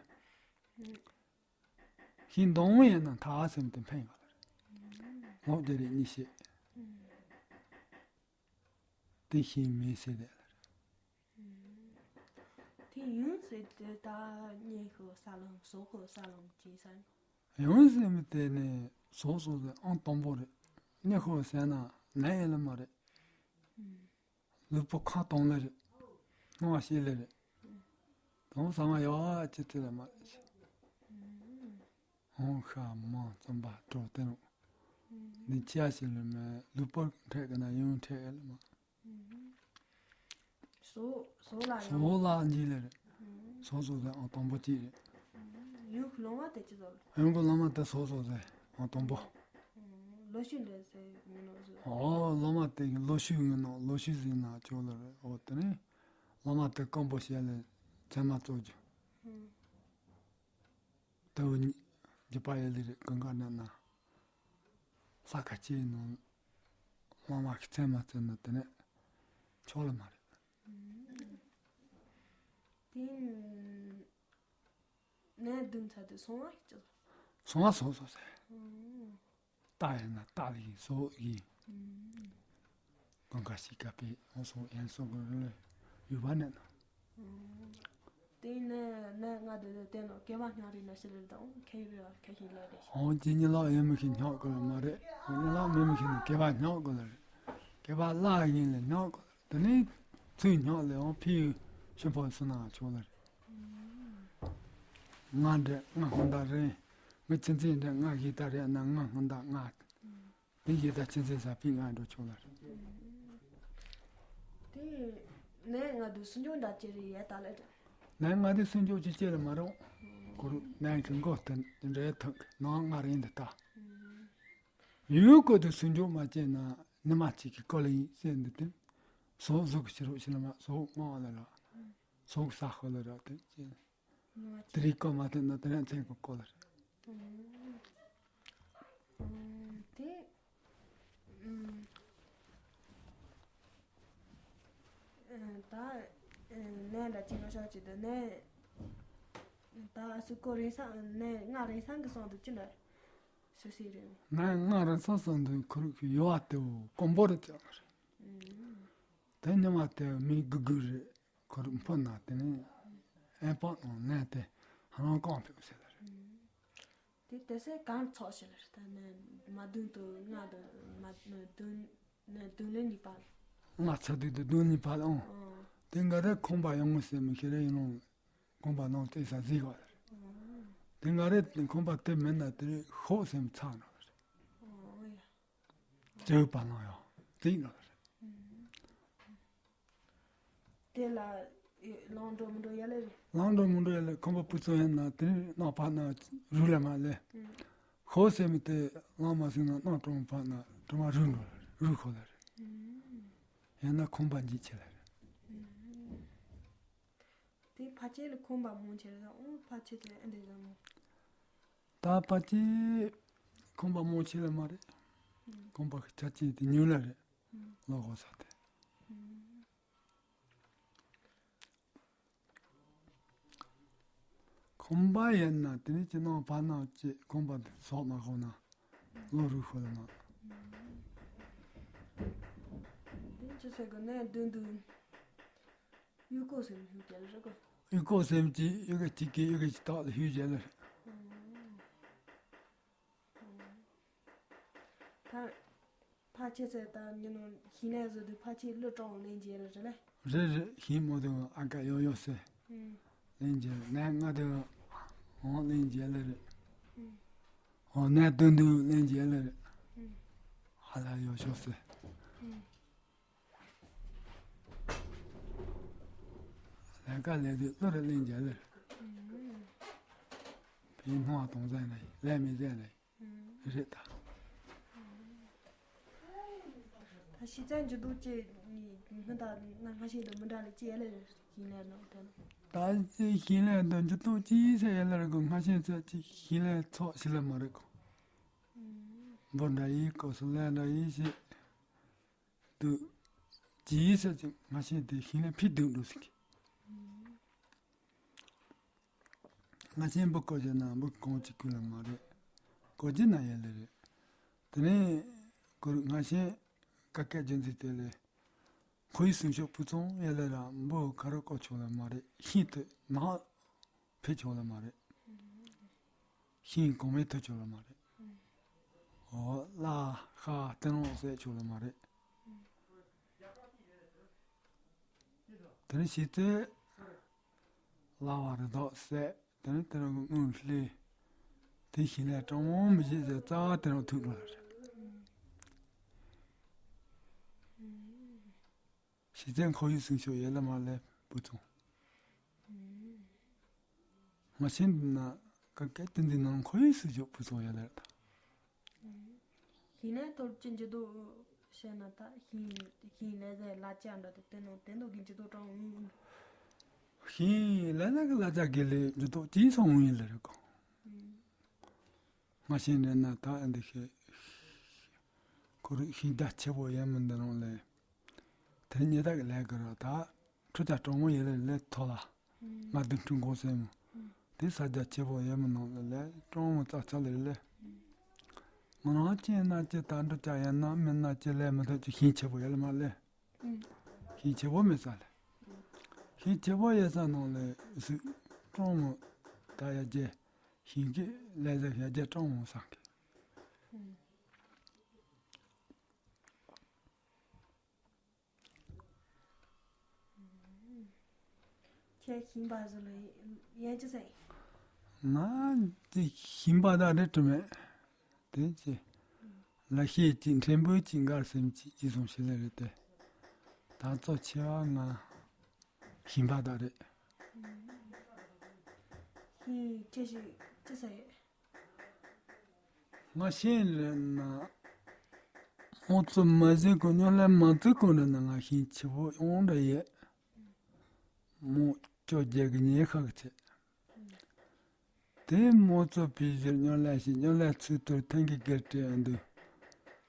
ཤིང་འདོང་ཡིན་ན་ཐ་སེམས་དེ་འཕེན་ག་ལ་རེད། ལོག་རྒྱུ་རེད་གཉིས་ཤེས། དེ་ཤིང་མེད་ཟེར་དེ་ལ་རེད། དེ་ཡུན་ཟེར་དེ་ད་གཉེན་ཤོ་ས་ལོང་ཟོག་ཤོ་ས་ལོང་ཅི་ས་ཡོང་ཟེར་མི་དེ་ནི་ཟོག་ཟོག་ཟེར་ཨང་དང་པོ་རེད། གཉེན་ཤོ་ཟེར་ན་ནད་ཡིན་ལ་མ་རེད། ལུས་པོ་ཁ་གཏོང་ལེ་རེད། སྣང་བ་ཤེས་ལེ་རེད། དང་ས་མ་ཡོ་ཨ་ཅི་ཏི་ལ་མ་རེད། ཧོང་ཤ་མང་རྩམ་པ་དྲོ་བསྟན་འདི་ཅི་ཡ་ཞིག་ལ་མེད་ལུས་པོ་འཕྲད་གི་ན་ཡུན་འཕྲད་གི་ལ་མ། ཟོ་ཟོ་ལ་ཡང་ཟོ་ལ་འཇིག་ལེ་རེད། ཟོ་ཟོ་ཟེར་ཨང་དང་པོ་གཅིག་རེད། ཡུལ་གི་ལོང་བ་དེ་ཅི་ཟོ་ལ། ཡུལ་གི་ལོང་བ་དེ་ཟོ་ཟོ་ཟེར་ཨང་དང་པོ། ལོ་ཤུ་འདྲ་ཟེར་མི་ནོ་ཟོ། ཨོ་ལོ་མ་དེ་གི་ལོ་ཤུ་ཡིན་ནོ་ལོ་ཤུ་ཟིན་ན་ཅོག་ལ་རེད། ཨོ་དེ་ནི་ལོ་མ་དེ་སྐམ་པོ་བྱས་ལེ་ཚད་མ་བཙོག་རྒྱུ། ལྟ་བུ་རྒྱུད་པ་ཡོད་ལེ་རེད་གང་ག་ན་ན། ས་ཁ་ཆེའི་ནང་ལོང་བ་གི་ཚད་མ་བཙོག་ན་དེ་ནས་ཆོག་ལ་མ་རེད། དེ་ནས་བདུན་ཚར་དུས་སོང་བ་ཅི། སོང་བ་སོང་སོང་ཟེར། རྟ་ཡིན་ན་རྟ་ལ་ཡིན་སོགས་ཡིན། གང་ག་ཞིག་ག་པའི་ཨང་སོགས་ཡན་སོགས་གི་ལོས་ཡུལ་བ་ནས་ན། དེ་ནས་ནས་ང་དེ་དེ་ནོ་སྐལ་བ་སྙིང་རུས་ན་ཤི་ལེར་དང་ཁེ་རི་བ་ཁེ་ཤིང་ལ་རེ་ཤི། ཨང་ཅི་ཉི་ལག་ཡོད་མི་ཤི་སྙོག་གི་ལ་མ་རེད། ཉི་ལག་མེད་མི་ཤི་ནི་སྐལ་བ་སྙོག་གི་ལ་རེད། སྐལ་བ་བརླག་ཡིན་ལ་སྙོག་གི་ལ་རེད། དེ་ནས་ཚུར་སྙོག་ལས་ཨང་ཕི་ཡུལ་ཤི་ཕོ་སུ་ན་ཆོག་ལ་རེད། ང་འདྲེ་ང་ཧོན་ད་རེད། ང་ཁྱིམ་མཚེས་འདྲེ་ང་གཞི་ད་རེད་ན་ང་ཧོན་ད་ང་། དེ་ཡི་ད་ཁྱིམ་མཚེས་ས་ཕི་ང་འགྲོ་ཆོག་ལ་རེད། དེ་ནས་ང་དུ་སུན་ཇོ་འདྲ་ཅེ་རེ་ཡས་ད་ལེ་རེད། ནས་ང་དེ་སུན་ཇོ་ཅི་ཅེ་ལ་མ་རོགས། ཁོ་རུ་ནས་ཁྱི་མགོ་སྟན་འདྲེ་ཐག་ནང་ང་རེད་འདི་ད། ཡུལ་ཀོ་དུ་སུན་ཇོ་མ་ཅེ་ན་ནི་མ་ཅིག་གི་ཀོ་ལ་ཡིན་ཟེར་འདི་དེ། སོག་ཟོག་གི་ཕྱི་རོགས་ཕྱི་ལ་མ་སོག་མང་བ་ལ་ར། སོག་ས་ཧོ་ལ་ར་དེ་ཅེ། དེ་རིང་ཀོ་མ་དེ་ན་དེ་རིང་མཚན་གི་ཀོ་ལ་རེད། དེ་ད་ནས་འདྲ་ཅི་ང་ཤོག་ཅི་དུ་ནས་ད་སུ་ཀོ་རེ་ས་ནས་ང་རེ་ས་གི་སོང་དུ་ཅི་འདྲ་སུ་སི་རེད། ནས་ང་རེ་ས་སོང་དུ་ཁུ་རུ་གི་ཡོ་བ་དེ་བོ་ཀོན་པོ་རེད་ཅག་རེད། དེ་ཉི་མ་དེ་མི་གུ་གུ་རེད། ཁོ་རུ་འཕོ་ན་དེ་ནས་ཨེ་པག་ནང་ནས་དེ་ཧ་ལམ་རྐང་ཕེབས་ཟེར་ལ་རེད། དེ་དེ་སེ་གང་ཚོགས་ཤིག་ལ་རེད། ད་ནས་མ་བདུན་དུ་ལྔ་དུ་མ་བདུན་ནས་བདུན་ལས་གཉིས་པ། ལྔ་ཚ་དུས་དུ་བདུན་གཉིས་པ་ལ་ཨང་། དེ་འགའ་རེ་ཁོང་པ་ཡོང་ངོ་ཟེར་མི་ཁྱེད་རེ་ཡིན་ནོ། ཁོང་པ་ནང་བལྟས་ས་གཟིགས་པ་རེད། དེ་འགའ་རེ་ཁོང་པ་དེ་མིན་ན་དེ་རེད་ཤོག་ཟེར་མི་ཚ་ནོ་རེད། བྱེའུ་པ་ནང་ཡང་བརྩིགས་ནོ་རེད། དེ་ལ་ལང་འགྲོ་མི་འགྲོ་ཡ་ལེ་རེད། ལང་འགྲོ་མི་འགྲོ་ཡ་ལེ་ཁོང་པ་བུ་ཚོ་ཡིན་ན་དེ་ནང་པ་ན་རུ་ལ་མ་ལེ། ཤོག་ཟེར་མི་དེ་ལང་མ་ཟིན་ན་ནང་གྲོང་པ་ན་གྲོང་མ་རུ་འགྲོ་རུ་ཁོ་ལ་རེད། ཡང་ན་ཁོང་པ་འཇིག་ཆེ་ལ་རེད། དེ་ཕ་ཆེ་ལ་ཁོང་པ་མོ་ཆེ་ལ་ཨོ་ཕ་ཆེ་དེ་ཨེ་འདྲ་ཡང་མོ། ད་ཕ་ཆེ་ཁོང་པ་མོ་ཆེ་ལ་མ་རེད། ཁོང་པ་ཆ་ཆེ་དེ་ཉུང་ལ་རེད། ལོ་གོ་ས་དེ། ཁོང་པ་ཡིན་ན་དེ་ནི་ཅི་ནང་བར་ནང་ཅི་ཁོང་པ་དེ་སོག་མ་ཁོ་ན་ལོ་རུ་ཁོ་ལ་མ། དེ་ཅི་ཟེར་གི་ནས་དུན་དུན། ཡུལ་ཀོ་སེམས་ཧུ་ཀྱལ་རེད་གོ། ཡུལ་ཀོ་སེམས་ཀྱི་ཡུལ་ག་གཅིག་གི་ཡུལ་ག་གཅིག་ཐོག་ལ་ཧུ་ཀྱལ་རེད། ད་ཕ་ཆེ་ཚེ་ད་ཉི་ནོ་ཤི་ནས་བཟོ་དུས་ཕ་ཆེ་ལོ་གྲོང་ལེན་རྒྱལ་རེད་ལེ། རེད་རེད་ཤི་མོ་དུ་ཨ་ཀ་ཡོ་ཡོ་སེ། ལེན་རྒྱལ་ནས་ང་དུ་ཧོང་ལེན་རྒྱལ་ལེ་རེད། ཧོང་ནས་དུན་དུ་ལེན་རྒྱལ་ལེ་རེད། ཧ་ལ་ཡོ་ཤོ་སེ། ལས་ཀ་ལས་དུས་བློ་རུ་ལེན་རྒྱལ་ལེ། ཕན་སྣང་བ་གཏོང་ཟེར་ནས་ལས་མི་ཟེར་ནས་རེད་ད། ད་ཤི་ཚད་འཇུ་དུ་ཅེ་ནི་མི་ད་ང་ང་ཤེས་དུ་མི་འདྲ་ལ་ཅི་ཡ་ལེ་ཤི་ལེ་ནོ་དེ་ནོ། ད་ཅི་ཤི་ལེ་དུ་འཇུ་དུ་ཅི་ཟེར་ཡ་ལེ་ར་གོ་ང་ཤེས་ཚད་ཅི་ཤི་ལེ་ཚོགས་ཤི་ལེ་མ་རེད་གོ། འབུ་འདྲ་ཡིན་ཀོ་སུ་ལེ་འདྲ་ཡིན་ཞེས། དུ། ཇི་ཡིས་ཟེར་ཅིག་ང་ཤེས་དེ་ཤིང་ལ་ཕི་དུག་འགྲོ་ཟིག་ང་ཆེན་འབུ་བརྐོ་བྱས་ན་འབུ་གང་ཅི་ཁུལ་ལ་མ་རེད། བརྐོ་རྒྱུ་ན་ཡལ་ལེ་རེད། དེ་ནས་ཁོ་རང་ང་ཆེན་ཀ་ཀ་རྒྱུ་འཛིན་དེ་ལས་ཁོ་ཡི་སུན་ཤོག་བུ་ཚང་ཡལ་ལེ་ར་འབུ་ཁ་རོག་བརྐོ་ཆོག་ལ་མ་རེད། ཤིང་དུ་ནག་ཕེ་ཆོག་ལ་མ་རེད། ཤིང་གོང་མའི་ཐོ་ཆོག་ལ་མ་རེད། འོ་ལ་ཤ་སྟེང་རོང་ཟས་ཆོག་ལ་མ་རེད། དེ་ནས་ཤི་ཚེ་ལ་བ་རི་དྭགས་ཟས། དེ་ནས་དེ་རང་གི་རྔུལ་ལྷས། དེ་ཤིང་ལས་གྲང་མོ་མི་བྱེད་ཟེར་རྩ་བ་དེ་རང་ཐུག་འགྲོ་ལ་རེད། ཤི་ཚེ་ཁོ་ཡི་སུན་ཤོག་ཡལ་ལ་མ་ལས་བུ་ཚང་། ང་ཤིང་ན་ཀ་ཀ་ཏིན་ཏིན་ནང་ཁོ་ཡི་སུན་ཤོག་བུ་ཚང་ཡལ་ལ་རེད། ཤིང་ནས་ཐོར་གྱི་འཇུ་དོ་བཤད་ན་ད་ཤིང་ཤིང་ལས་ཟེར་ལ་ཅག་འདྲ་དེ་དེ་ནང་དེ་ནང་གི་འཇུ་དོ་གྲང་འུ་འུ། ཤིང་ལས་ཟེར་གི་ལ་ཅག་གི་ལས་འཇུ་དོ་ཅི་སོང་ཡིན་ལ་རེད་གོ། ང་ཤིང་རེད་ན་ད་ཨ་འདི་ཤེས། ཁོ་རང་ཤིང་རྒྱ་ཆེ་བོ་ཡིན་མི་འདི་རང་ལས། དེ་ཉེ་དག་གི་ལས་ཀྱི་རོ་ད། ཁྲུ་ཆ་གྲོང་མོ་ཡེ་ལེ་ལེ་ཐོ་ལ། ང་དུ་ཁྲུ་འགོ་སེ་མོ། དེ་ས་རྒྱ་ཆེ་བོ་ཡེ་མོ་ནང་ལེ་ལེ་གྲོང་མོ་ཙག་ཙག་ལེ་ལེ། ང་རང་ཅི་ན་ཅི་ད་འགྲོ་ཅག་ཡང་ན་མི་ན་ཅི་ལེ་མི་ཐོ་ཅི་ཤིང་ཆེ་བོ་ཡེ་ལེ་མ་ལེ། ཤིང་ཆེ་བོ་མེ་ས་ལེ། ཤིང་ཆེ་བོ་ཡེ་ས་ནང་ལེ་སུ་གྲོང་མོ་ད་ཡ་རྒྱལ་ཤིང་གི་ལེ་ཟེ་ཡ་རྒྱལ་གྲོང་མོ་སང་གི། ཁྱེད་ཤིང་པ་ཟེར་ལ་ཡན་ཅི་ཟེར། ང་དེ་ཤིང་པ་དག་རེད་དྲི་མེད། དེ་ཅི། ལ་ཤེད་ཅིག་འཕྲན་བུ་ཅིག་མགར་སེམས་ཅིག་ཅི་སོང་ཤི་ལེ་རེད་དེ། ད་གཙོ་ཆེ་བ་ང་ཤིང་པ་དག་རེད། ཤིང་ཅི་ཞིག་ཅི་ཟེར། ང་ཤེས་ལེ་ན། ཨོ་ཙི་མ་ཟིན་གོ་ཉོ་ལེ་མ་ཙི་གོ་ནི་ན་ང་ཤིང་ཆེ་བོ་ཡོང་འདྲ་ཡེ། མོ་ཅོ་རྒྱལ་གི་ཉེ་ཁག་ཆེ། དེ་མོ་ཙོ་པི་ཞིར་ཉོ་ལེ་ཞིག་ཉོ་ལེ་ཚུལ་ཐོར་ཐན་གི་སྒེར་སྤྲད་འདུག་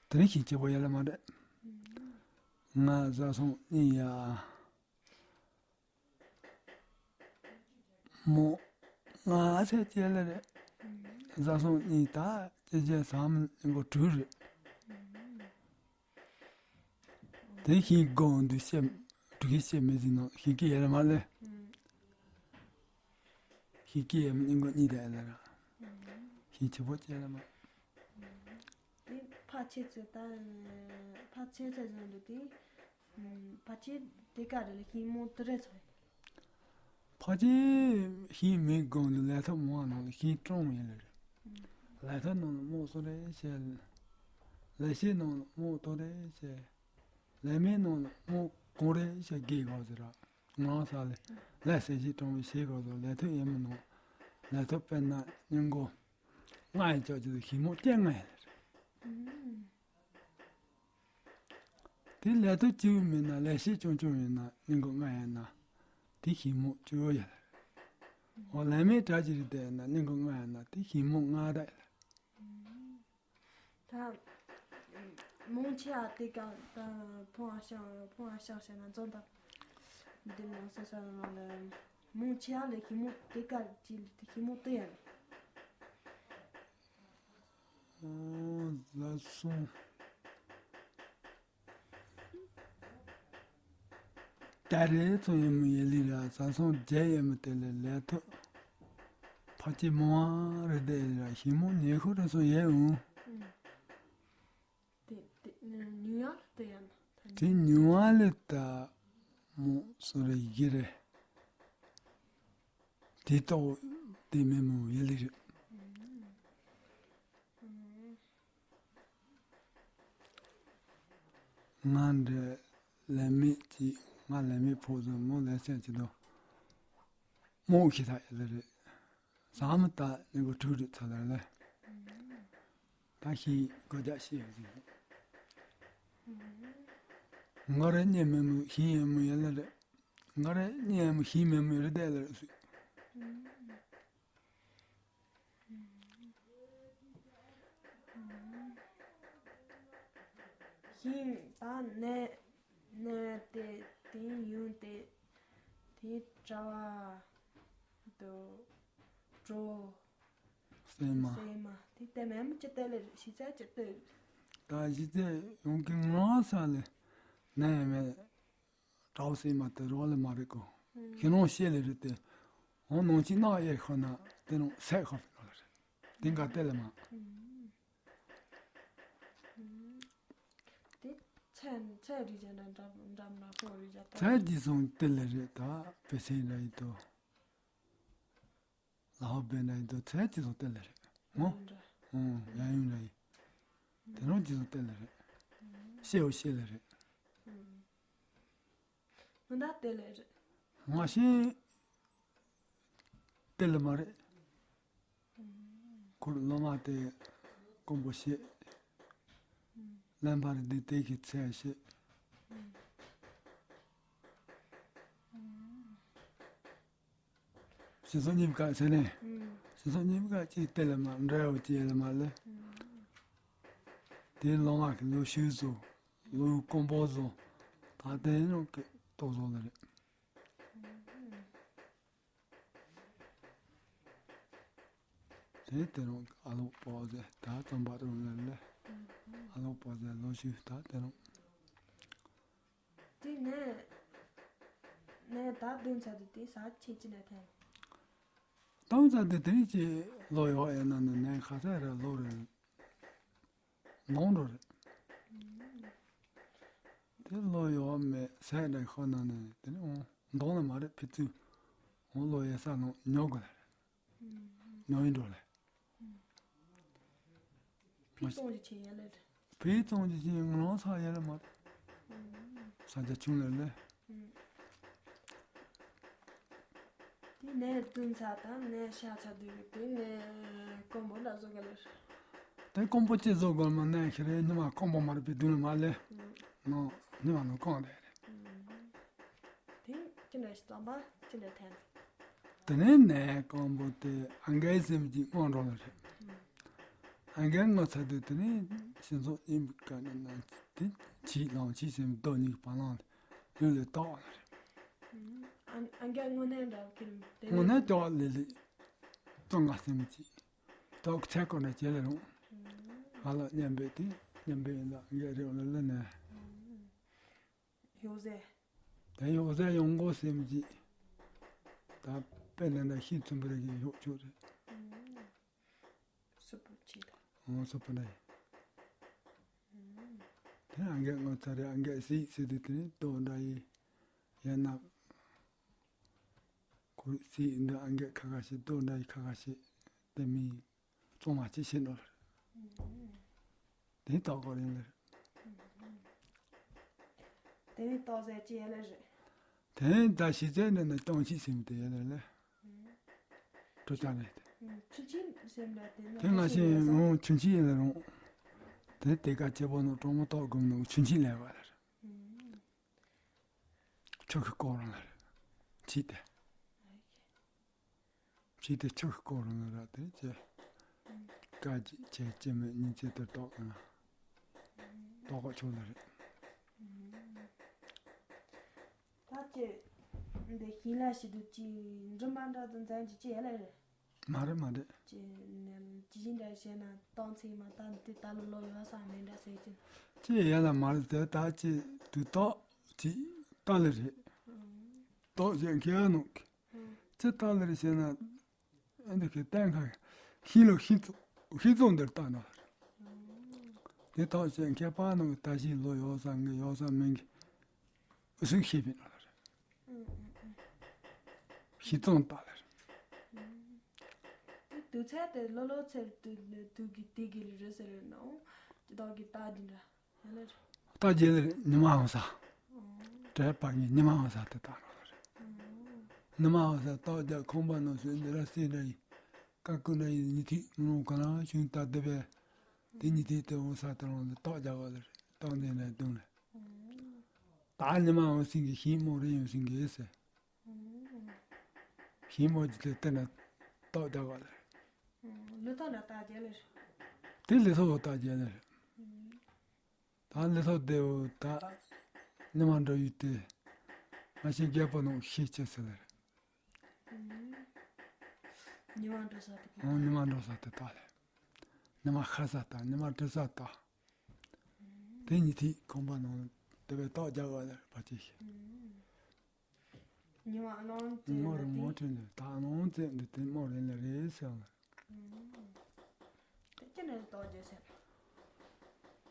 དེ་རིང་ཤིང་ཆེ་བོ་ཡེ་ལེ་མ་རེད། ང་བཟའ་སོང་ནི་ཡ། མོ། ང་ཚེ་སྐྱེལ་ལེ་རེད། བཟའ་སོང་གཉིས་ད་སྐྱེ་རྒྱལ་ཟམ་མགོ་དྲུག་རེད། དེ་ཤིང་སྒོ་འདི་སེམས་དྲུག་གི་སེམས་མི་ཟིན་ནོ་ཤིང་སྐྱེ་ཡེ་ལེ་མ་ལེ། ཤིང་སྐྱེ་ཡེ་མི་སྙིང་གོ་གཉིས་དེ་ལེ་ར། ཤིང་ཆེ་བོ་སྐྱེ་ལེ་མ། དེ་ཕ་ཆེ་ཚེ་ད་ཕ་ཆེ་ཚེ་བཟོ་འདུག་དེ། ཕ་ཆེ་དེ་ག་རེ་ལ་ཤིང་མོ་དེ་རེད་ཚོ། ཕ་ཆེ་ཤིང་མི་སྒང་དུ་ལས་ཐོག་མང་ནང་ལ་ཤིང་གྲོང་ཡིན་ལེ་རེད། ལས་ཐོག་ནང་ལ་མོ་སོ་རེ་བྱས། ལས་བྱེད་ནང་ལ་མོ་ཏོ་རེ་བྱས། ལས་མེད་ནང་ལ་མོ་གང་རེ་བྱས་དགེ་གོ་ཟེར་ར། ངང་ས་ལས་ལས་ཟེར་ཞིག་གྲོང་བའི་ཞེས་གོ་ཟེར་ལས་ཐོག་ཡིན་མི་ནང་ལས་ཐོག་དཔེར་ན་སྙིང་གོ། ང་ཡི་ཅོག་ཅིག་ཏུ་ཤིང་མོ་སྐྱེ་ང་ཡི་ལེ་རེད། དེ་ལས་དོན་སྐྱིད་པོ་མིན་ན་ལས་བྱེད་ཆུང་ཆུང་ཡིན་ན་གླིང་གོ་ལྔ་ཡིན་ན་དེ་ཤིང་མོ་སྐྱིད་པོ་ཡིན། འོ་ལས་མེད་གྲ་ཅིག་རེད་དེ་ཡིན་ན་གླིང་གོ་ལྔ་ཡིན་ན་དེ་ཤིང་མོ་ལྔ་རེད། ད་མང་ཆེ་བ་དེ་ག་ད་ཕོང་ཨ་ཤང་ཕོང་ཨ་ཤང་ཞེ་ན་འཛོམས་དང་འདི་ནང་སོ་སོ་ནང་ལ་མང་ཆེ་བ་ལས་ཤིང་མོ་དེ་ག་ཅིག་ཤིང་མོ་དེ་ཡིན། ཨོ་བཟའ་སོང་། ད་རེས་ཚོ་ཡེ་མོ་ཡེ་ལི་ར་བཟའ་སོང་རྒྱལ་ཡེ་མོ་དེ་ལས་ལས་ཐོག་ཕ་ཅི་མོ་བ་རེ་དེ་ར་ཤིང་མོ་ཉེ་ཤོས་རེ་སོང་ཡེ་འུ། དེ་དེ་ཉུང་ཡག་དེ་ཡང་ད་དེ་ཉུང་བ་ལས་ད་མོ་སོ་རེ་ཡི་རེ། དེ་ལྟ་བུ་དེ་མེད་མོ་ཡེ་ལི་རེད། ང་འདྲ་ལས་མེད་ཀྱི་ང་ལས་མེད་ཕོག་ཙམ་མོ་ལས་སེམས་ཀྱི་དོ་མོ་ཤི་ཐག་ཡེ་ལི་རེད། ཟ་མི་ལྟ་ནི་གོ་ཁྲུ་རེད་ཚ་ལ་ལས། ད་ཤིང་གོ་རྒྱ་ཤེས་ཡོད་ཟིན། ང་རེ་གཉེན་མེད་མོ་ཤིང་ཡེ་མོ་ཡེ་ལེ་རེད། ང་རེ་གཉེན་མོ་ཤིང་མེད་མོ་རེ་བསྡད་ལེ་རེད་སུས། ཤིང་ད་ནས་ནས་དེ་དེ་ཡུན་དེ་དེ་གྲྭ་བ་དུ། འགྲོ། སེམས་མ། སེམས་མ་དེ་ལྟད་མོ་ཅི་ལྟད་ལེ་རེད། ཤི་ཚད་ཅི་ལྟད། ད་ཤི་ཚད་ཡོང་གི་ངོ་ས་ལེ། ནས་མེད། དྲའོ་སེམས་མ་དེ་རོགས་ལེ་མ་རེད་གོ། ཤི་ནོ་ཤེས་ལེ་རེད་དེ། འོང་ནོ་ཅི་ནག་ཡེ་ཁོ་ན་དེ་ནོ་སད་ཁོ་ཕི་ལ་རེད། དེ་འགའ་ལྟད་ལེ་མ། དེ་ཚན་ཚན་རིག་ཅན་འདྲ་འདྲ་འདྲ་མ་ཧོ་རིག་ཅན་ད། ཚན་ཅི་སོང་ལྟད་ལེ་རེད་ད། པེ་སེ་འདྲ་ཡི་དོ། ལ་ཧོ་བེ་འདྲ་ཡི་དོ། ཚན་ཅི་སོང་ལྟད་ལེ་རེད་མོ། འདྲ། ཨོ་ཡ་ཡུང་འདྲ་ཡི། དེ་རང་ཅི་སོང་ལྟད་ལེ་རེད། ཤེས་འོ་ཤེས་ལེ་རེད། མི་འདྲ་ལྟད་ལེ་རེད། མ་ཤེས། ལྟད་ལེ་མ་རེད། ཁོར་སློབ་མ་དེ་དཀོན་པོ་བཤད། ལན་པར་འདི་དེ་གི་ཚད་བཤད། ཤིང་སོགས་གཉིས་ཀ་ཟེར་ནས། ཤིང་སོགས་གཉིས་ཀ་ཅིག་ལྟད་ལེ་མ་འདྲ་བོ་ཅིག་ལེ་མ་ལེ། དེ་སློབ་མ་གི་ལོ་ཤུལ་བཟོ། ལོ་དཀོན་པོ་བཟོ། ད་དེ་ནོ་གི་ཏོག་བཟོ་ལེ་རེད། དེ་དེ་རང་ཨ་ལོ་པོ་ཟེ་ད་ཙམ་པ་རུ་ལེ་ལེ། ཨ་ལོ་པོ་ཟེ་ལོ་ཤུ་ད་དེ་རང་། དེ་ནས་ནས་ད་བདུན་ཚ་དུ་དེ་ས་ཆེ་ཅི་ནས་ཐན། བདུན་ཚ་དུ་དེ་ཅི་ལོ་ཡོ་ཨེ་ན་ནས་ནས་ཁ་ས་ར་ལོ་རེ། ནོང་འགྲོ་རེད། དེ་ལོ་ཡོད་མེད་ཟས་འདྲ་ཁོ་ན་ནས་དེ་ནི་འོང་འདོང་ལ་མ་རེད་ཕི་ཚུ། འོང་ལོ་ཡེ་ས་ནང་ཉོ་དགོས་ལ་རེད། ཉོ་ཡིན་འགྲོ་ལ། ཕི་ཙོང་ཅི་ཆེ་ཡ་ལ་རེད། ཕི་ཙོང་ཅི་ཆེ་ངོ་ལོང་ས་ཡ་ལ་མ་རེད། ས་ཆ་ཆུང་ལ་ལ། དེ་ནས་བདུན་ཚ་དང་ནས་ཤ་ཚ་དུས་དེ་ནས་དཀོན་པོ་འདྲ་བཟོ་ག་ལེར། དེ་དཀོན་པོ་ཅི་བཟོ་དགོས་མ་ནས་ཁྱེད་རེ་ཉི་མ་དཀོན་པོ་མ་རེད་པའི་བདུན་ལ་མ་ལེ། ནོ་ཉི་མ་ནོ་གང་རེད། དེ་ཅི་འདྲ་ཞིག་བསམ་པ་ཅི་འདྲ་འཐེན། དེ་ནས་ནས་དཀོན་པོ་དེ་ཨང་རྒས་སེམས་ཀྱི་དངོས་འགྲོ་ལ་རེད། ཨང་རྒས་དངོས་ཚ་དུས་དེ་ནས་སེམས་ཚོགས་ཡིན་པའི་སྐབས་ནས་ན་དེ་ཕྱིས་ལང་ཕྱིས་སེམས་རྡོ་གཉིས་ཀྱི་བ་ལང་ལུས་ལས་བཏགས་པ་ལ་རེད། ཨང་ཨང་རྒས་དངོས་གནས་འདྲ་ཁྱེར་དེ་དངོས་གནས་ལྟ་བ་ལས་ལས་བཙོང་ང་སེམས་ཀྱི་ཏོག་ཚད་ཀོ་ནས་བྱེད་ལ་རུང་། ང་ལ་མཉམ་པའི་དེ་མཉམ་པའི་ཡིན་ལ་ཨང་རྒས་རེ་བ་ལ་ལ་ནས། ཡོད་ཟེར། དེ་ཡོད་ཟེར་ཡོང་གོ་སེམས་ཀྱི། ད་དཔེ་ནས་ན་ཤིང་ཚོན་པ་རེ་གི་ཡོད་ཆོག་རེད། སུ་པོ་ཆེ་ད། ཨོ་སུ་པོ་ནས། དེ་ཨང་རྒས་ངོ་ཚ་རེད་ཨང་རྒས་སྲིད་སྲིད་དུ་དེ་ནི་ལྟོ་འདྲ་ཡི། ཡང་ན། ཁོ་སྲིད་འདི་ཨང་རྒས་ཁ་ཁ་ཤས་ལྟོ་འདྲ་ཡི་ཁ་ཁ་ཤས་དེ་མིན། གཙང་མ་ཅི་ཤེས་ནོ་ལ། དེ་ཏག་གོ་རིང་ལ། དེ་ནི་ཏག་ཟེར་ཅི་ཡ་ལ་རེད། དེ་ནི་ད་ཤི་ཚད་ནི་ནི་སྟོང་ཆི་སེམས་དེ་ཡ་ལ་ལ། གྲོ་ཆ་ནི་དེ། ཆུ་ཆི་སེམས་ལ་དེ་ནི་དེ་ང་ཤེས་ཡོང་ཆུ་ཆི་ཡ་ལ་རུང་། དེ་དེ་ཀ་ཆེ་པོ་ནོ་གྲོང་མོ་ཏོག་གོམ་ནོ་ཆུ་ཆི་ལས་བ་ལ་རེད། ཆུ་ཁི་ཀོ་རང་ལ་རེད། ཆི་དེ། ཕྱིས་དེ་ཆག་སྐོར་ང་ར་དེ་ཅེ། དཀའ་ཅི་ཅེ་ཅེ་མེད་ཉིན་ཅེ་དེ་ཏོག་ང་། ཏོག་ཆོག་ལ་རེད། ད་ཅེ། འདི་ཤིང་ལ་ཤི་དུ་ཅི་འགྲིམ་མ་འདྲ་དུ་འཛན་ཅི་ཅེ་ཡ་ལ་རེད། མ་རེད་མ་རེད། ཅེ་ནམ་ཅི་ཞིག་འདྲ་བཤད་ན་སྟོང་ཚིག་མ་ད་འདི་ད་ལོ་ལོ་ཡོད་ས་མེད་འདྲ་ཟེར་ཅི། ཅེ་ཡ་ལ་མ་རེད་དེ་ད་ཅེ་དུ་ཏོག་ཅི་ཏ་ལ་རེད། ཏོག་ཅེ་ཁྱེད་ནོ། ཅི་ལྟར་ལེར་ཞེ་ན། ཨ་འདི་གི་གཏན་ཁ་ཤིང་ལོ་ཤིང་ཚོ་ཤིང་ཚོ་འདིར་ལྟ་ན། དེ་དག་ཅེ་མཁས་པ་རྣམས་ཀྱི་ད་ཤིང་ལོ་ཡོད་ས་ངེས་ཡོད་ས་མིན་གྱི་གཟུགས་ཤེས་པའི་ན་ལ་རེད། ཤིང་ཚོ་ལྟ་ལ་རེད། དེ་དུས་ཚོད་དེ་ལོ་ལོ་ཚེར་དུས་དུས་ཀྱི་དེ་གི་རེད་ཟེར་ནོ། ཅི་དག་གི་ལྟ་འདི་འདྲ། རྟ་རྒྱལ་ལ་རེད་ཉི་མ་འོང་ས། བྲེལ་པ་ངས་ཉི་མ་འོང་ས་དེ་དག་རོགས་ལ་རེད། ཉི་མ་འོང་ས་ཏོག་རྒྱག་ཁང་པ་ནང་སུ་འདི་ར་སྲིད་འདྲ་ཡིན། ཀ་ཀུ་འདྲ་ཡིན་ཉི་ཐིག་མི་རུང་ག་ལ་ཤུན་ཏ་དེ་བས། དེ་ཉི་ཐིག་དེ་འོང་ས་དེ་རང་ལ་ཏོག་རྒྱག་ག་ལ་རེད་ཏོག་འདི་ནས་བརྡུང་ལ། ད་ཉི་མ་འོང་སིང་གི་ཤིང་རྨོ་རེ་ཡོང་སིང་གི་ཟེར། ཤིང་རྨོ་ཅི་དེ་བལྟས་ན་ཏོག་རྒྱག་ག་ལ་རེད། ལུས་ཐོག་ན་རྟ་རྒྱལ་ལ་རེད། དེ་ལུས་ཐོག་གི་རྟ་རྒྱལ་ལ་རེད། ད་ལི་ཐོ་དེའུ་ད་ཉི་མ་འགྲོ་ཡུལ་དེ་ང་ཞིག་རྒྱལ་པོ་ནང་ཤེས་ཆེ་ཟེར་ལེར། ཉི་མ་འགྲོ་ས་དེ་ག་ཨང་། ཉི་མ་འགྲོ་ས་དེ་དག་ལས། ཉི་མ་ཤར་ས་དང་ཉི་མ་འགྲོ་ས་དག་དེ་ཉི་ཐིག་ཁང་པ་ནང་དེ་བས་རྟགས་རྒྱག་དགོས་ལ་ཕལ་ཆེར་ཤི། ཉི་མ་ནང་ཙི་མོ་རེ་མོ་ཁྲིད་ནས་ད་ནང་ཙི་འདི་དེ་མོ་རེ་ལ་རེད་ཟེར་བ། དེ་ཅི་ནས་རྟགས་རྒྱག་ཟེར།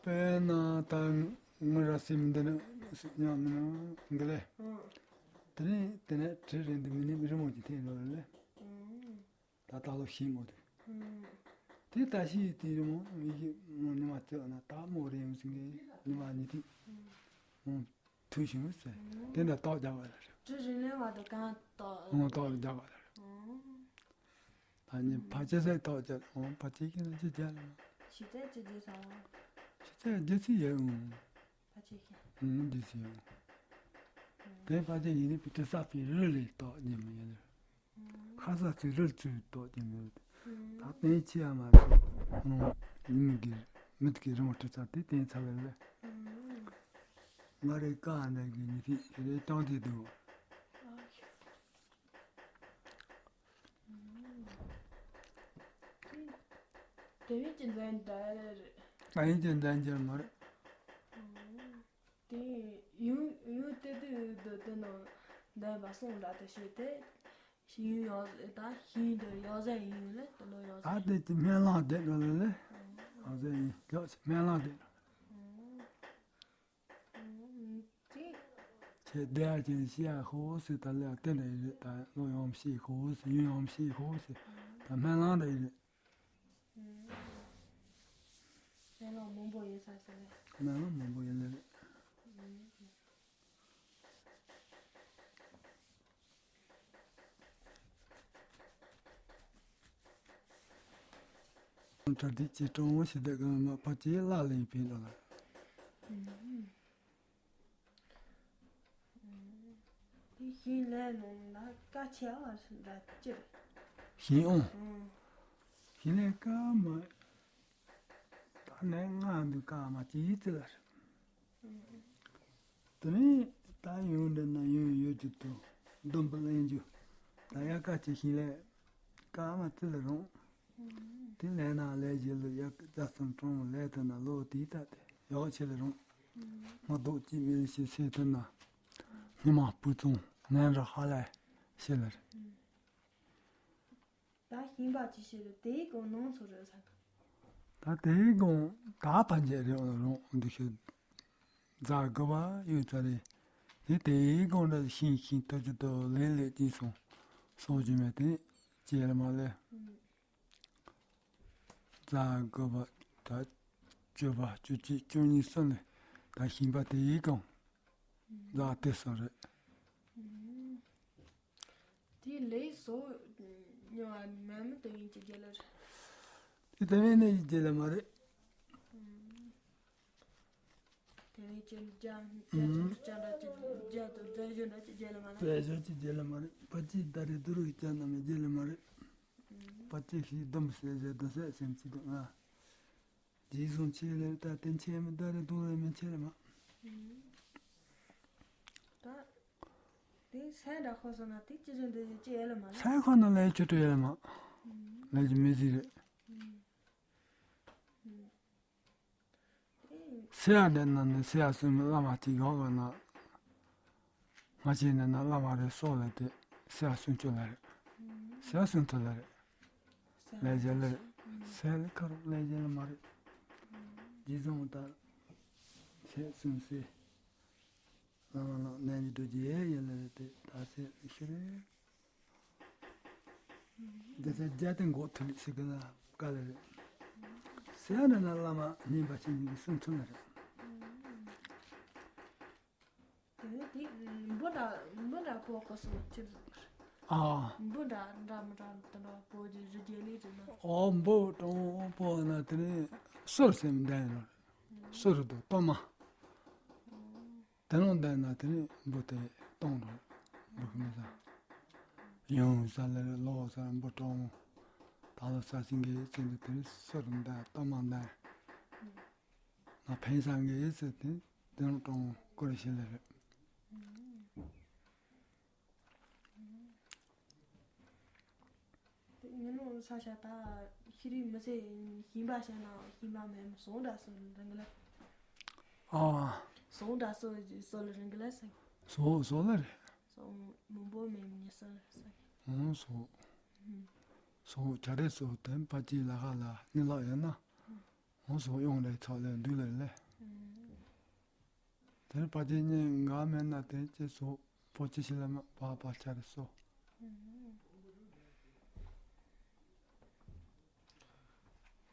དཔེར་ན་ད་ངུ་ར་སེམས་འདི་ནི་སུ་ཉམས་ནི་འདི་ལས། དེ་ནས་དེ་ནས་ཁྲི་རེ་འདི་མི་ནི་རི་མོ་ཅིག་འཐེན་རོགས་ལས། ད་ལྟ་ལོ་ཤིང་མོ་དེ། དེ་ད་ཤི་དེ་རི་མོ་མི་ཤི་མོ་ཉི་མ་བརྩེ་བ་ན་ད་མོ་རེ་ཡོང་ཟིན་གི་ཉི་མ་ཉི་ཐིག་མོ་ཐུག་བྱུང་ཟེར། དེ་འདྲ་རྟགས་རྒྱག་པ་ལ་རེད། དྲི་རིན་ལེན་བ་དང་གང་རྟགས། ཨོ་རྟགས་རྒྱག་པ་ལ་རེད། ད་ནི་ཕལ་ཆེར་སའི་རྟགས་རྒྱག་ཨོ་ཕལ་ཆེར་གྱི་ན་ཅི་རྒྱག་ལ། ཤི་ཚད་ཅི་རྒྱག་ས་བ། ཤི་ཚད་རྒྱུ་ཚིག་ཡོད་ཨང་། ཕལ་ཆེར་ཤི། ཨང་རྒྱུ་ཚིག་ཡོད་ཨང་། དེ་ཕལ་ཆེར་ཡིན་ནི་པི་ཏི་ས་པི་རི་ལས་རྟགས་རྒྱག་མི་ཡོད་ལ། ཁ་ས་ཚིག་རིལ་ཚུལ་རྟོགས་ཀྱི་མེད། ད་བསྟན་ཆེ་ཡ་མ་རེད། ཁོང་ཉིན་གི་མི་གི་རིང་བ་ཁྲི་ཚར་དེ་བསྟན་ཚར་བས་ལ། ང་རེ་ཀ་འདྲ་གི་ཉི་ཐིག་རེ་ཀྱང་དེ་འདུག་དེ་བས་ཀྱི་འཛིན་གྲྭ་རེད། ད་ཡིན་གྱི་འཛིན་གྱི་མ་རེད། དེ་ཡུན་ཡུན་ཏེ་ཏེ་དུ་དེ་ནང་འདས་པ་སོང་འདྲ་དུ་བྱས་ཏེ། ཤིང་ཡོག་ད་ཤིང་དུ་ཡོག་ཟན་ཡིན་ལེ་དེ་ནང་ཡོག་ཟན། ད་དེ་ཅི་སྨན་བླངས་བསྡད་འགྲོ་ལེ་ལེ། ཡོག་ཟན་ཡིན་ཡོག་ཅི་སྨན་བླངས་བསྡད་འགྲོ། དེ། ཁྱེད་བདེ་ཡ་ཅན་ཤི་ཡ་ཤོག་ཟེར་ད་ལེ་བསྟན་འདྲ་ཡིན་རེད། ད་ལོ་ཡོང་ཤི་ཤོག་ཟེར་ཡུན་ཡོང་ཤི་ཤོག་ཟེར་ད་སྨན་བླངས་འདྲ་ཡིན་རེད། སྨན་བླངས་མང་པོ་ཡིན་ས་ཟེར་ནས། སྨན་བླངས་མང་པོ་ཡིན་ལེ་རེད། གྲ་སྒྲིག་བྱེད་སྤྲང་བོ་ཞིག་བསྡད་གི་མ་ཕ་ཅེ་བླ་ལེན་ཕན་འགྲོ་ལ། དེ་ཤིང་ལས་ནང་ལ་ཀ་ཆེ་བ་འདྲ་ཅིར། ཤིང་ཨང་། ཤིང་ལས་ཀ་མ། ད་ནས་ང་འདི་ཀ་མ་ཅི་ཡིད་ཚིལ་ལ་རེད། དེ་ནས་ད་ཡོང་འདྲ་ན་ཡོང་ཡོད་ཀྱི་དུ་འདུམ་པ་ལེན་རྒྱུ། ད་ཡ་ཀ་ཅི་ཤིང་ལས་ཀ་མ་ཅི་ལ་རུང་། དེ་ལས་ན་ལས་བྱེད་ལ་ཡ་རྒྱ་སང་གྲོང་ལས་དུ་ན་ལོ་དེའི་ད་དེ་ཡག་ཆེ་ལ་རུང་། མ་རྡོག་གཅིག་མི་ལ་ཤི་སེ་དུ་ན། ཉི་མ་སྤུ་ཙུང་ནན་ར་ཧ་ལས་ཤེ་ལ་རེད། ད་ཤིང་པ་ཅི་ཞིག་རེད་དེའི་གོང་ནང་ཚོ་རེད་ས། ད་དེའི་གོང་ད་ཕན་ཆད་རེད་རུང་འདི་ཤི། རྫ་དགུ་པ་ཡོད་ཚ་རེད། དེ་དེའི་གོང་འདྲ་ཤིང་ཤིང་ཐོ་ཅི་ཏོ་ལེ་ལེ་ཅི་སོང་སོང་ཅི་མེད་དེ་ཅེ་ར་མ་ལེ། རྫ་དགུ་པ་ད་བཅུ་པ་བཅུ་གཅིག་བཅུ་གཉིས་སོང་ནས་ད་ཤིང་པ་དེའི་གོང་རྫ་དེ་སོང་རེད། དེ་ལས་སོ་ཉོ་བ་མ་མི་དེ་ཡིན་གྱི་རྒྱལ་ལ་རེད། དེ་དེ་བས་ནས་ཡིན་རྒྱལ་ལ་མ་རེད། དེ་བས་ཀྱི་རྒྱ་རྒྱ་ཆེན་པོ་ཅན་འདྲ་གྱི་རྒྱ་དང་རྫས་གཞི་འདྲ་གྱི་རྒྱལ་ལ་མ་རེད། རྫས་གཞི་གྱི་རྒྱལ་ལ་མ་རེད། ཕ་ཅི་ད་རེ་དུ་རུ་ཡི་ཅན་ནམ་རྒྱལ་ལ་མ་རེད། ཕ་ཅི་ཤི་སྡོམ་ཟེར་ཟེར་དུ་ཟེར་སེམས་ཅི་དང་ང་། རྗེས་བཟུང་ཆེ་ལེར་ད་བསྟན་ཆེ་མི་ད་རེ་དུ་རེ་མི་ཆེ་རེ་མ། ད་དེ་སེམས་འདྲ་ཁོ་སོང་ན་དེ་ཅི་རེད་འདི་ཅི་ཡེ་ལ་མ་ལ། སེམས་ཁོ་ན་ལས་ཆུ་ཏུ་ཡེ་ལ་མ། ལས་ཀྱི་མི་ཟིག་རེད། སེ་ཡ་དེ་ན་ནི་སེ་ཡ་སུན་མི་བླ་མ་གཅིག་ཡོང་བ་ན། ང་ཆེ་ནི་ན་བླ་མ་རེ་སོགས་ལ་དེ་སེ་ཡ་སུན་ཆུ་ལ་རེད། སེ་ཡ་སུན་ཐུ་ལ་རེད། ལས་བྱེད་ལ་རེད། སེ་ལ་ཁ་རོག་ལས་བྱེད་ལ་མ་རེད། རྗེས་བཟུང་ད་སེ་སུན་སེ། ལ་ལ་ལ་ནན་གྱི་འགྲོ་རྒྱུ་ཡེ་ཡེ་ལ་རེད་དེ་ད་སེ་ལ་ཤི་རེད། རྒྱ་ཆ་རྒྱ་དེ་འགོག་ཐུབ་ལ་ཤི་གི་ལ་དཀའ་ལ་རེད། སེ་ཡ་ན་ན་བླ་མ་ཉན་པ་ཤེས་ཉིན་གྱི་སེམས་ཚུལ་ལ་རེད། དེ་ནས་དེ་འབུ་འདྲ་འབུ་འདྲ་པོ་གོ་སོང་ཅི་ཟིག་རེད། ཨ། འབུ་འདྲ་འདྲ་མི་འདྲ་དེ་འདྲ་པོ་ཅི་རི་རྒྱལ་ལི་རེད་ན། ཨོ་འབུ་གྲོང་པོ་ན་དེ་ནས་སོར་སེམས་ལྡན་ཡོད་རེད། སོར་དུ་གཏོར་མ། དེ་རང་བསྡད་ན་དེ་ནི་འབུ་དེ་གཏོང་རོགས། འབུ་ཁུ་མི་ཟ། ཡང་ཟ་ལེ་ལོག་ཟ་འབུ་གཏོང་། ད་ལོ་ས་སིང་གེ་ཚེ་འདི་དེ་ནི་སོར་འདའ་གཏོར་མ་འདའ། ང་ཕན་སང་གེ་ཟེར་དེ་དེ་རང་གཏོང་ཀོ་རེ་ཤེས་ལེ་རེད། དེ་ངེད་ནོ་ ད་ཤ་ད་ཤི་རི་མི་ཚེ་ཤིང་པ་བཤད་ན་ཤིང་པ་མེད་སོང་འདྲ་སོ་རང་གི་ལ། ཨ། སོང་འདྲ་སོ་སོ་ལ་རང་གི་ལ་ཟེར། སོ་སོ་ལ་རེད། སོང་མང་པོ་མེད་མི་སོ་ཟེར། ཨོ་སོ། སོ་ཁྱ་རེ་སོ་དེ་ཕ་ཅི་ལ་ཧ་ལ་ནི་ལག་ཡོད་ན། ཨོ་སོ་ཡོང་རེ་ཚོ་ལ་འདུག་ལ་ལེ། དེར་པ་ཏི་ཉེ་འགའ་མེད་ན་དེ་ཅི་སོ་པོ་ཅི་ཞིག་ལ་མ་པ་པ་ཆ་རེ་སོ།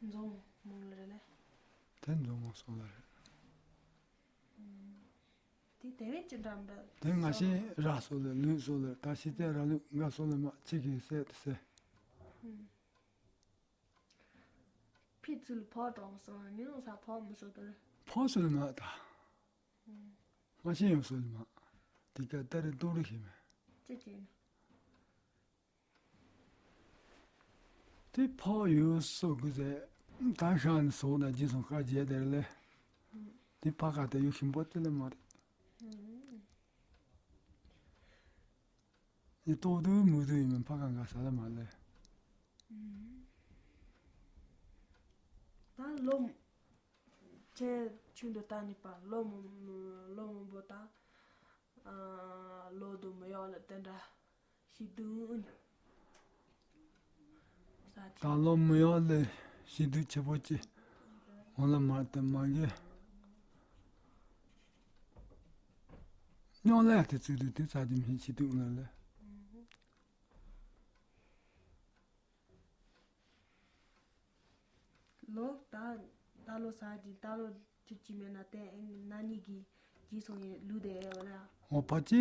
འཛོམས་མོ་ལ་རེ་ལེ། དེ་འཛོམས་མོ་སོ་ལ་རེ། དེ་དེ་བས་ཅི་འདྲ་འདྲ། དེ་ང་ཤེས་ར་སོ་ལ་ལུས་སོ་ལ་ད་ཤི་ཏེ་ར་ལུས་འགའ་སོ་ལ་མ་ཅི་གི་སེ་དེ་སེ། ཕི་ཚུལ་ཕོ་དང་སོང་ངེ་ནང་ས་ཕོ་མི་སོ་དེ་རེ། ཕོ་སོ་ལ་མ་ད། ང་ཤེས་ཡོང་སོ་ལ་མ། དེ་ཀ་ད་རེ་ཏོ་རེ་ཤེས་མེད། ཅི་ཅི་ནི། དེ་ཕོ་ཡོད་སོ་གི་ཟེ། ད་ཤ་ནི་སོ་ན་ཇི་སོང་ཁ་རྗེ་དེར་ལེ། དེ་ཕ་ཁ་དེ་ཡོད་ཤིང་པོ་དེ་ལ་མ་རེད། ཡི་ཏོག་ཏུ་མུ་ཏུ་ཡིན་མིན་ཕ་གང་ག་ས་ལ་མ་ལེ། ད་ལོ་ཁྱེད་ཆུང་དུ་ལྟ་ནི་པ་ལོ་མོ་ལོ་མོ་བོ་ད་ལོ་དུ་མི་ཡོག་ལ་དེ་འདྲ་ཤི་དུ་ཨུན། ད་ལོ་མི་ཡོག་ལ་ཤི་དུ་ཆེ་པོ་ཅི། འོ་ལ་མ་དེ་མ་གི། སྨྱོ་ལས་དེ་ཚུལ་དུ་དེ་ཚ་དུ་མི་ཤི་དུ་ང་ལས། ལོ་ད་ད་ལོ་ས་ཅི་ད་ལོ་ཅི་ཅི་མེད་ན་དེ་ཨེ་ན་ནི་གི་ཇི་སོང་ཡེ་ལུས་དེ་ཨེ་བ་ལ། འོ་ཕ་ཅི་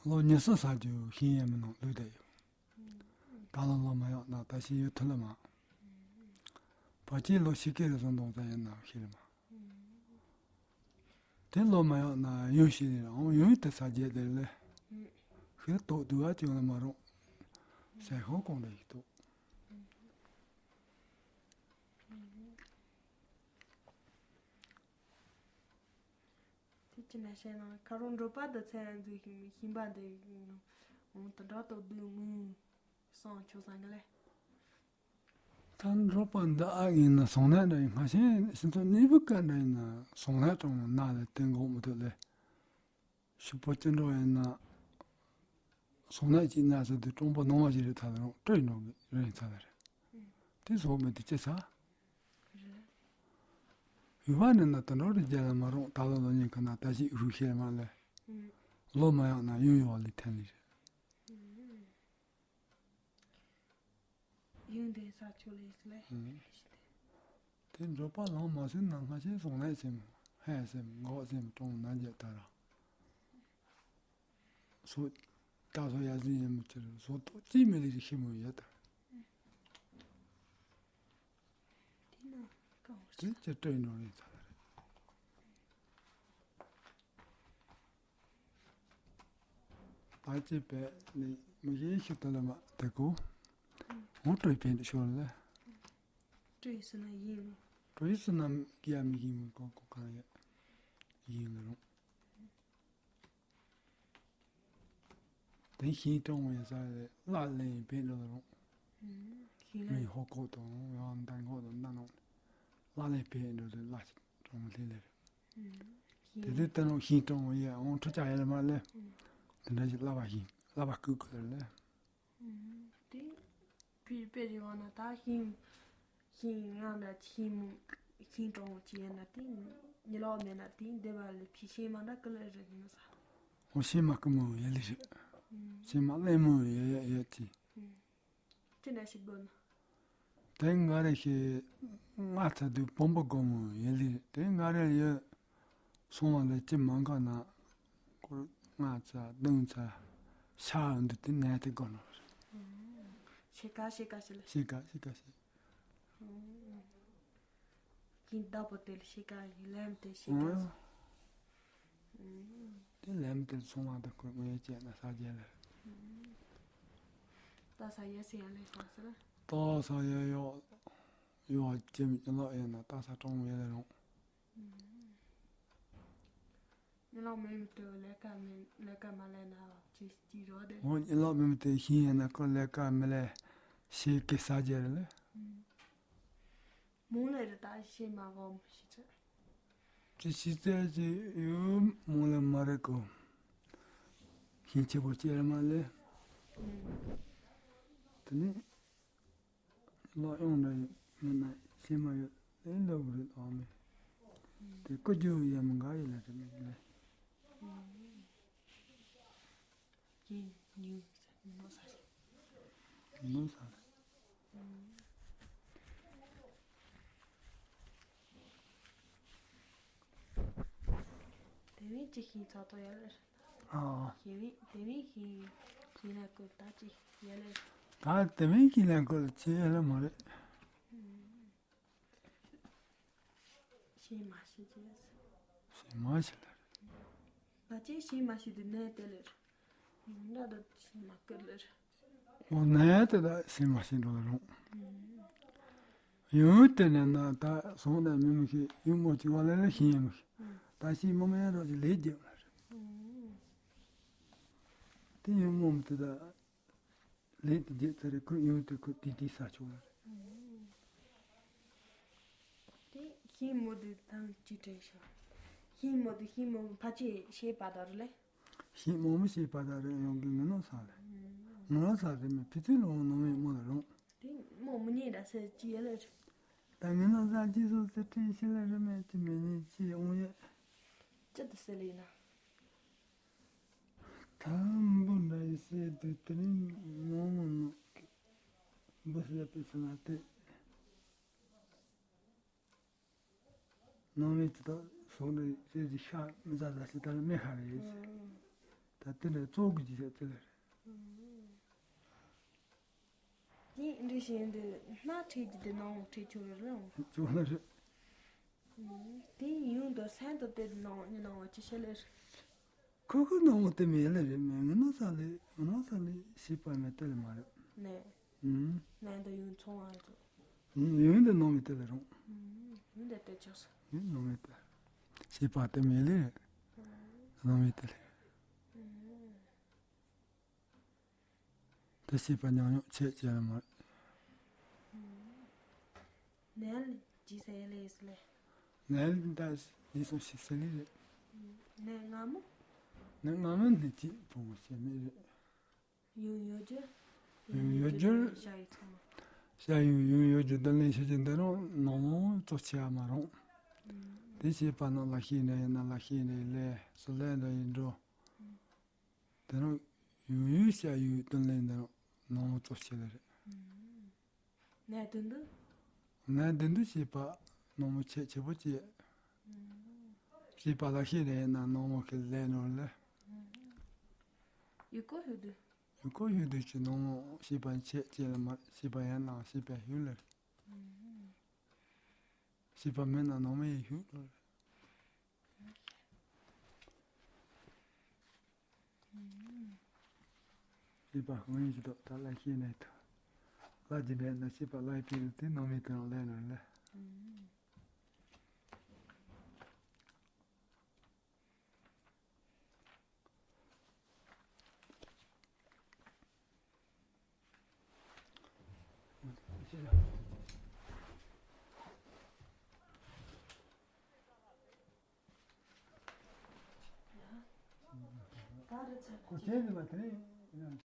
ལོ་ཉི་ཤུ་ས་ཅི་ཤིང་ཡེ་མི་ནང་ལུས་དེ་ཡོད། ད་ལོ་ལོ་མ་ཡོག་ན་ད་ཤི་ཡོད་ཐུ་ལ་མ། ཕ་ཅི་ལོ་ཤི་ཀེ་རེ་སོང་དོང་ཙ་ཡེ་ན་ཤི་རེ་མ། དེ་ལོ་མ་ཡོག་ན་ཡོད་ཤི་རེ་རང་ཡོད་དེ་ས་རྒྱས་དེ་ལེ། ཤི་རེ་ཏོག་དུ་བ་ཅི་ཡོང་ལ་མ་རུང་། ཟས་ཤོག་གོང་རེ་ཡིག་ཏོག་དེ་ཅི་ན་བཤད་ན་ཁ་རོག་འགྲོ་པ་དུ་ཚེ་རང་འཛུགས་ཤིང་ཤིང་པ་འདི་འོང་དུ་འགྲོ་ཏོ་བདུད་མུ་སང་ཆོག་སང་གི་ལེ། ད་འགྲོ་པ་འདི་ཨ་ཡིན་ན་སོང་ནས་འདྲ་ཡིན་སྔ་ཕྱིན་ཕྱི་ཚོ་གཉིས་པོ་ཀ་འདྲ་ཡིན་ན་སོང་ནས་གྲོང་ན་ལས་དེ་འགོག་མི་ཐུབ་ལེ། ཤུག་པོ་ཅི་འགྲོ་ཡིན་ན། སོང་ན་ཅི་ན་ཟེར་དུས་གྲོང་པ་ནང་བ་ཞིག་རེད་ད་རུང་སྤྲོད་འགྲོ་གི་རེད་ཚ་ལ་རེད། དེ་སོགས་མེད་དུ་ཅི་ཚ། ཡུལ་བ་ནི་ན་དུ་འགྲོ་རེ་རྒྱལ་ལ་མ་རུང་ད་ལོ་ལོ་ཉིན་ཁ་ན་ད་ཞིག་ཧུ་ཤེས་མ་ལེ། ལོ་མ་ཡག་ན་ཡུལ་ཡོག་ལི་ཐན་ལི་རེད། ཡུལ་འདི་ས་ཆུ་ལས་ལས། དེ་འགྲོ་པ་ལང་མ་ཟིན་ན་སྔ་ཕྱི་སོང་ལས་སེམས་ཧད་སེམས་འགོག་སེམས་གྲོང་ན་རྒྱ་ད་ར། སོ་ད་སོ་ཡ་ཟིན་ཡིན་མི་ཚེ་རུ་སོ་ཏོ་ཅི་མི་ལི་རི་ཤི་མོ་ཡ་ད། དེ་ན་གང་དེ་ཅི་སྤྲོད་འགྲོ་རེད་ཚ་ལ་རེད། ད་ཅི་པས་ནི་མི་ཡེ་ཤི་ཏ་ལ་མ་དེ་ཀོ། འོ་སྤྲོད་པས་འདི་ཤོར་ལ། སྤྲོད་སུ་ན་ཡིན། སྤྲོད་སུ་ན་ཀི་ཡ་མི་ཡིན་མི་ཀོ་ཀོ་གང་ཡ་ཡིན་ལ་རུང་། དེ་ཤིང་གྲོང་བའི་ས་ལ་ལ་ལེན་བེད་འགྲོ་རུང་། ཤིང་ལ་མི་ཧོ་ཀོ་དང་ཡང་འདན་ཧོ་དང་འདན་ནང་ལ་ལེན་བེད་འགྲོ་དུ་ལ་གྲོང་ལེ་ལེ་རེད། དེ་དུས་ད་རུང་ཤིང་གྲོང་བའི་ཡ་འོང་ཁྲི་ཅག་ཡ་ལ་མ་ལེ། དེ་འདྲ་ཞིག་ལ་བ་ཤིང་ལ་བ་ཀུ་ཀུ་ལ་ལེ། དེ་ཕི་དཔེ་རེ་བ་ན་ད་ཤིང་ཤིང་ང་འདྲ་ཤིང་མོ་ཤིང་གྲོང་བ་ཅི་ཡིན་ན་དེ་ཉི་ལོག་མེད་ན་དེ་འདི་བ་ལ་ཕི་ཤིང་མ་འདྲ་ཀི་ལ་རེད་ཡིན་ས། འོ་ཤིང་མ་ཀི་མོ་ཡ་ལི་རེད། ཤིང་མ་ལེ་མོ་ཡ་ཡ་ཡ་ཅི། ཅི་འདྲ་ཞིག་དགོས་ན། དེ་ང་རེ་ཤི་ང་ཚ་དུས་བོང་པོ་སྒོ་མོ་ཡ་ལི་རེད་དེ་ང་རེ་ཡོད། སོང་བ་ལས་ཅི་མང་ག་ན། སྐོར་ལྔ་ཚ་བདུན་ཚ་ཤ་འདི་དེ་ནས་དེ་དགོ་ནོ། ཤེ་ཀ་ཤེ་ཀ་ཤེ་ལ། ཤེ་ཀ་ཤེ་ཀ་ཤེ། ཀིན་ད་པོ་དེ་ལ་ཤེ་ཀ་ཡི་ལམ་དེ་ཤེ་ཀ་ཤེ། དེ་ལམ་དེ་སོང་བ་དེ་ཁོ་ངས་བྱས་ན་ས་རྒྱལ་ལ། ད་ས་ཡ་སི་ཡ་ལས་ཁོ་ས་ལ། ད་ས་ཡ་ཡོ་ཡོ་ཅེ་མི་ལ་ཡ་ན་ད་ས་གྲོང་ཡ་ལ་རུང་། ཉི་ལོག་མེད་མི་དེ་ལས་ཀ་མེད་ལས་ཀ་མ་ལས་ན་ཅི་ཅི་རོ་དེ། འོ་ཉི་ལོག་མེད་མི་དེ་ཤིང་ཡིན་ན་ཁོ་ལས་ཀ་མི་ལས། ཤེས་ཀྱི་ས་རྒྱ་རེད་ལ། མོ་ལ་རེ་ད་ཤེས་མ་གོམས་ཤེས་ཚོད། ཅི་ཤེས་ཚད་ཅི་ཡོད་མོ་ལ་མ་རེད་གོ། ཤེས་ཆེ་པོ་ཅི་རེད་མ་ལས། དེ་ནི། ལོ་ཡོང་འདྲ་ཡོད་མིན་ན་ཤེས་མ་ཡོད་ལས་ལབ་རེད་ཨ་མེ། དེ་ཀུ་ཅོ་ཡ་མི་འགའ་ཡོད་ལ་རེད་མིན་ལས། ཀྱི་ཉུང་ཟེར་ནོ་ཟེར། ནོ་ཟེར། དེ་བས་ཅི་ཤེས་ཚོད་ཏོ་ཡ་ལ་རེད། ཨ། ཞེས་བས་དེ་བས་ཤེས་ཤེས་ན་ཀུ་ད་ཅི་ཡ་ལ་རེད། ད་དེ་བས་ཤེས་ན་ཀུ་ཅི་ཡ་ལ་མ་རེད། ཤེས་མ་ཤེས་ཅེས། ཤེས་མ་ཤེས་ལ་རེད། ད་ཅི་ཤེས་མ་ཤེས་དེ་ནས་དེ་ལ་རེད། འདྲ་ད་ཤེས་མ་ཀུ་ལ་རེད། འོ་ནས་དེ་ད་ཤེས་མ་ཤེས་འགྲོ་ལ་རུང་། ཡང་དེ་ནས་ན་ད་སོང་ན་མི་མི་ཤེས་ཡུལ་མོ་གཅིག་བ་ལ་ལ་ཤེས་ཡང་མི་ཤེས། ད་ཤེས་མི་མེད་རོགས་ཀྱི་ལས་རྒྱབ་ལ་རེད། དེ་ཡུལ་མོ་མི་དེ་ད་ལས་དེ་རྒྱབ་ཚར་རེད་ཁོ་ཡང་དེ་ཁོ་དེ་དེ་ས་ཆུང་ལ་རེད། དེ་ཤེས་མོ་དེ་དང་ཅི་དྲན་ཤག་ཤེས་མོ་དེ་ཤེས་མོ་ཕ་ཆེ་ཤེས་པ་དང་རེད་ལེ། ཤེས་མོ་མི་ཤེས་པ་དང་རེད་ཡོང་གི་ངི་ནོ་ས་ལེ། ངི་ནོ་ས་རེད་མི་ཕི་ཚུལ་ལོང་ནོ་མེད་མོ་ལ་རུང་། དེ་མོ་མི་ཉེ་འདྲ་ཟེར་ཅི་ཡ་ལ་རེད། ད་ངི་ནོ་ས་ཅི་སོ་ཟེར་ཁྲིད་ཤི་ལ་རེད་མེད་ཅི་མི་ཉེ་ཅི་འོང་ཡ། ཅི་དེ་ཟེར་ལེ་ན། དམ་པོ་འདྲ་ཡི་སེ་དུ་དེ་རིང་ངོ་མ་ནོ་གི་འབུ་སེ་པི་སེ་ན་དེ། ནང་མི་དེ་དག་སོགས་ནས་རྩེ་གཅིག་ཤ་མི་ཟ་ཟ་ཞིག་ད་ནི་མེད་ཁ་རེད། ད་དེ་འདྲ་གཙོ་གི་ཅི་བྱ་དེ་ལ་རེད། དེ་འདྲ་བྱས་འདི་སྣ་ཁྲིད་ཀྱི་དེ་ནང་ཁྲིད་ཆོག་རེད་ལ། ཅོག་ལ་རེད། དེ་ཡུན་དུ་སན་དུ་དེ་ནང་ཉི་ནང་བ་ཅི་བྱེད་ལེ་རེད། ཁོ་ཁོ་ནང་མོ་དེ་མེད་ལེ་རེད་མེད་ངི་ནང་ས་ལེ་ངི་ནང་ས་ལེ་ཤེས་པ་མེད་དེ་ལེ་མ་རེད། ནས། ནས་འདི་ཡུན་ཚོང་བ་ཚོ། ཡུན་འདི་ནང་མི་དེ་ལེ་རུང་། ཡུན་འདི་དེ་ཆགས་སོ། ཡུན་ནང་མི་དེ། ཤེས་པ་དེ་མེད་ལེ། ནང་མི་དེ་ལེ། དེ་ཤེས་པ་ཉམས་མྱོང་ཆེད་ཅེས་མ་རེད། ནས་ལ་ཇི་སེ་ལེ་སི་ལེ། ནས་ལ་ད་ཇི་སོང་ཞིག་སེ་ལེ་རེད། ནས་ང་མོ། ནས་ང་མོ་ནི་ཅི་བུ་མོ་ཞེ་མེད་རེད། ཡུན་ཡོད་རྒྱུ། ཡུན་ཡོད་རྒྱུ། ཤ་ཡི་ཚང་མ། ཤ་ཡུན་ཡུན་ཡོད་རྒྱུ་དོན་ལེན་ཤེས་ཀྱི་འདི་རུང་ནང་མོ་གཙོ་ཆེ་བ་མ་རུང་། དེ་ཤེས་པ་ན་ལ་ཤེས་ནས་ཡིན་ན་ལ་ཤེས་ནས་ལས་སུ་ལས་འདྲ་ཡིན་འགྲོ། དེ་རུང་ཡུན་ཡུན་ཤ་ཡུན་དོན་ལེན་འདི་རུང་ནང་མོ་གཙོ་ཆེ་ལེ་རེད། ནས་དོན་དུ། ནས་དོན་དུ་ཤེས་པ་ནང་མོ་ཆེ་ཆེ་པོ་ཅེ། ཤེས་པ་ལ་ཤེས་ནས་ཡིན་ན་ནང་མོ་གི་ལས་ནོར་ལེ། ཡུལ་ཀོ་ཧུ་དུ། ཡུལ་ཀོ་ཧུ་དུ་ཅི་ནང་མོ་ཤེས་པ་ཆེ་ཅེ་ལ་མ་ཤེས་པ་ཡན་ལ་ཤེས་པ་ཧུ་ལེ། ཤེས་པ་མེད་ན་ནང་མོ་ཡི་ཧུ་ལོ་ལེ། ཤེས་པ་གང་ཡིན་ཞིག་ཐོག་ད་ལ་ཤེས་ནས་ཐོག་ལ་ཇི་འདྲ་ན་ཤེས་པ་ལ་ཡི་ཕི་རུ་དེ་ནང་མི་དེ་རང་ལས་ནོར་ལེ། ཁོ་བྱས་ནས་མ་དེ་ནས།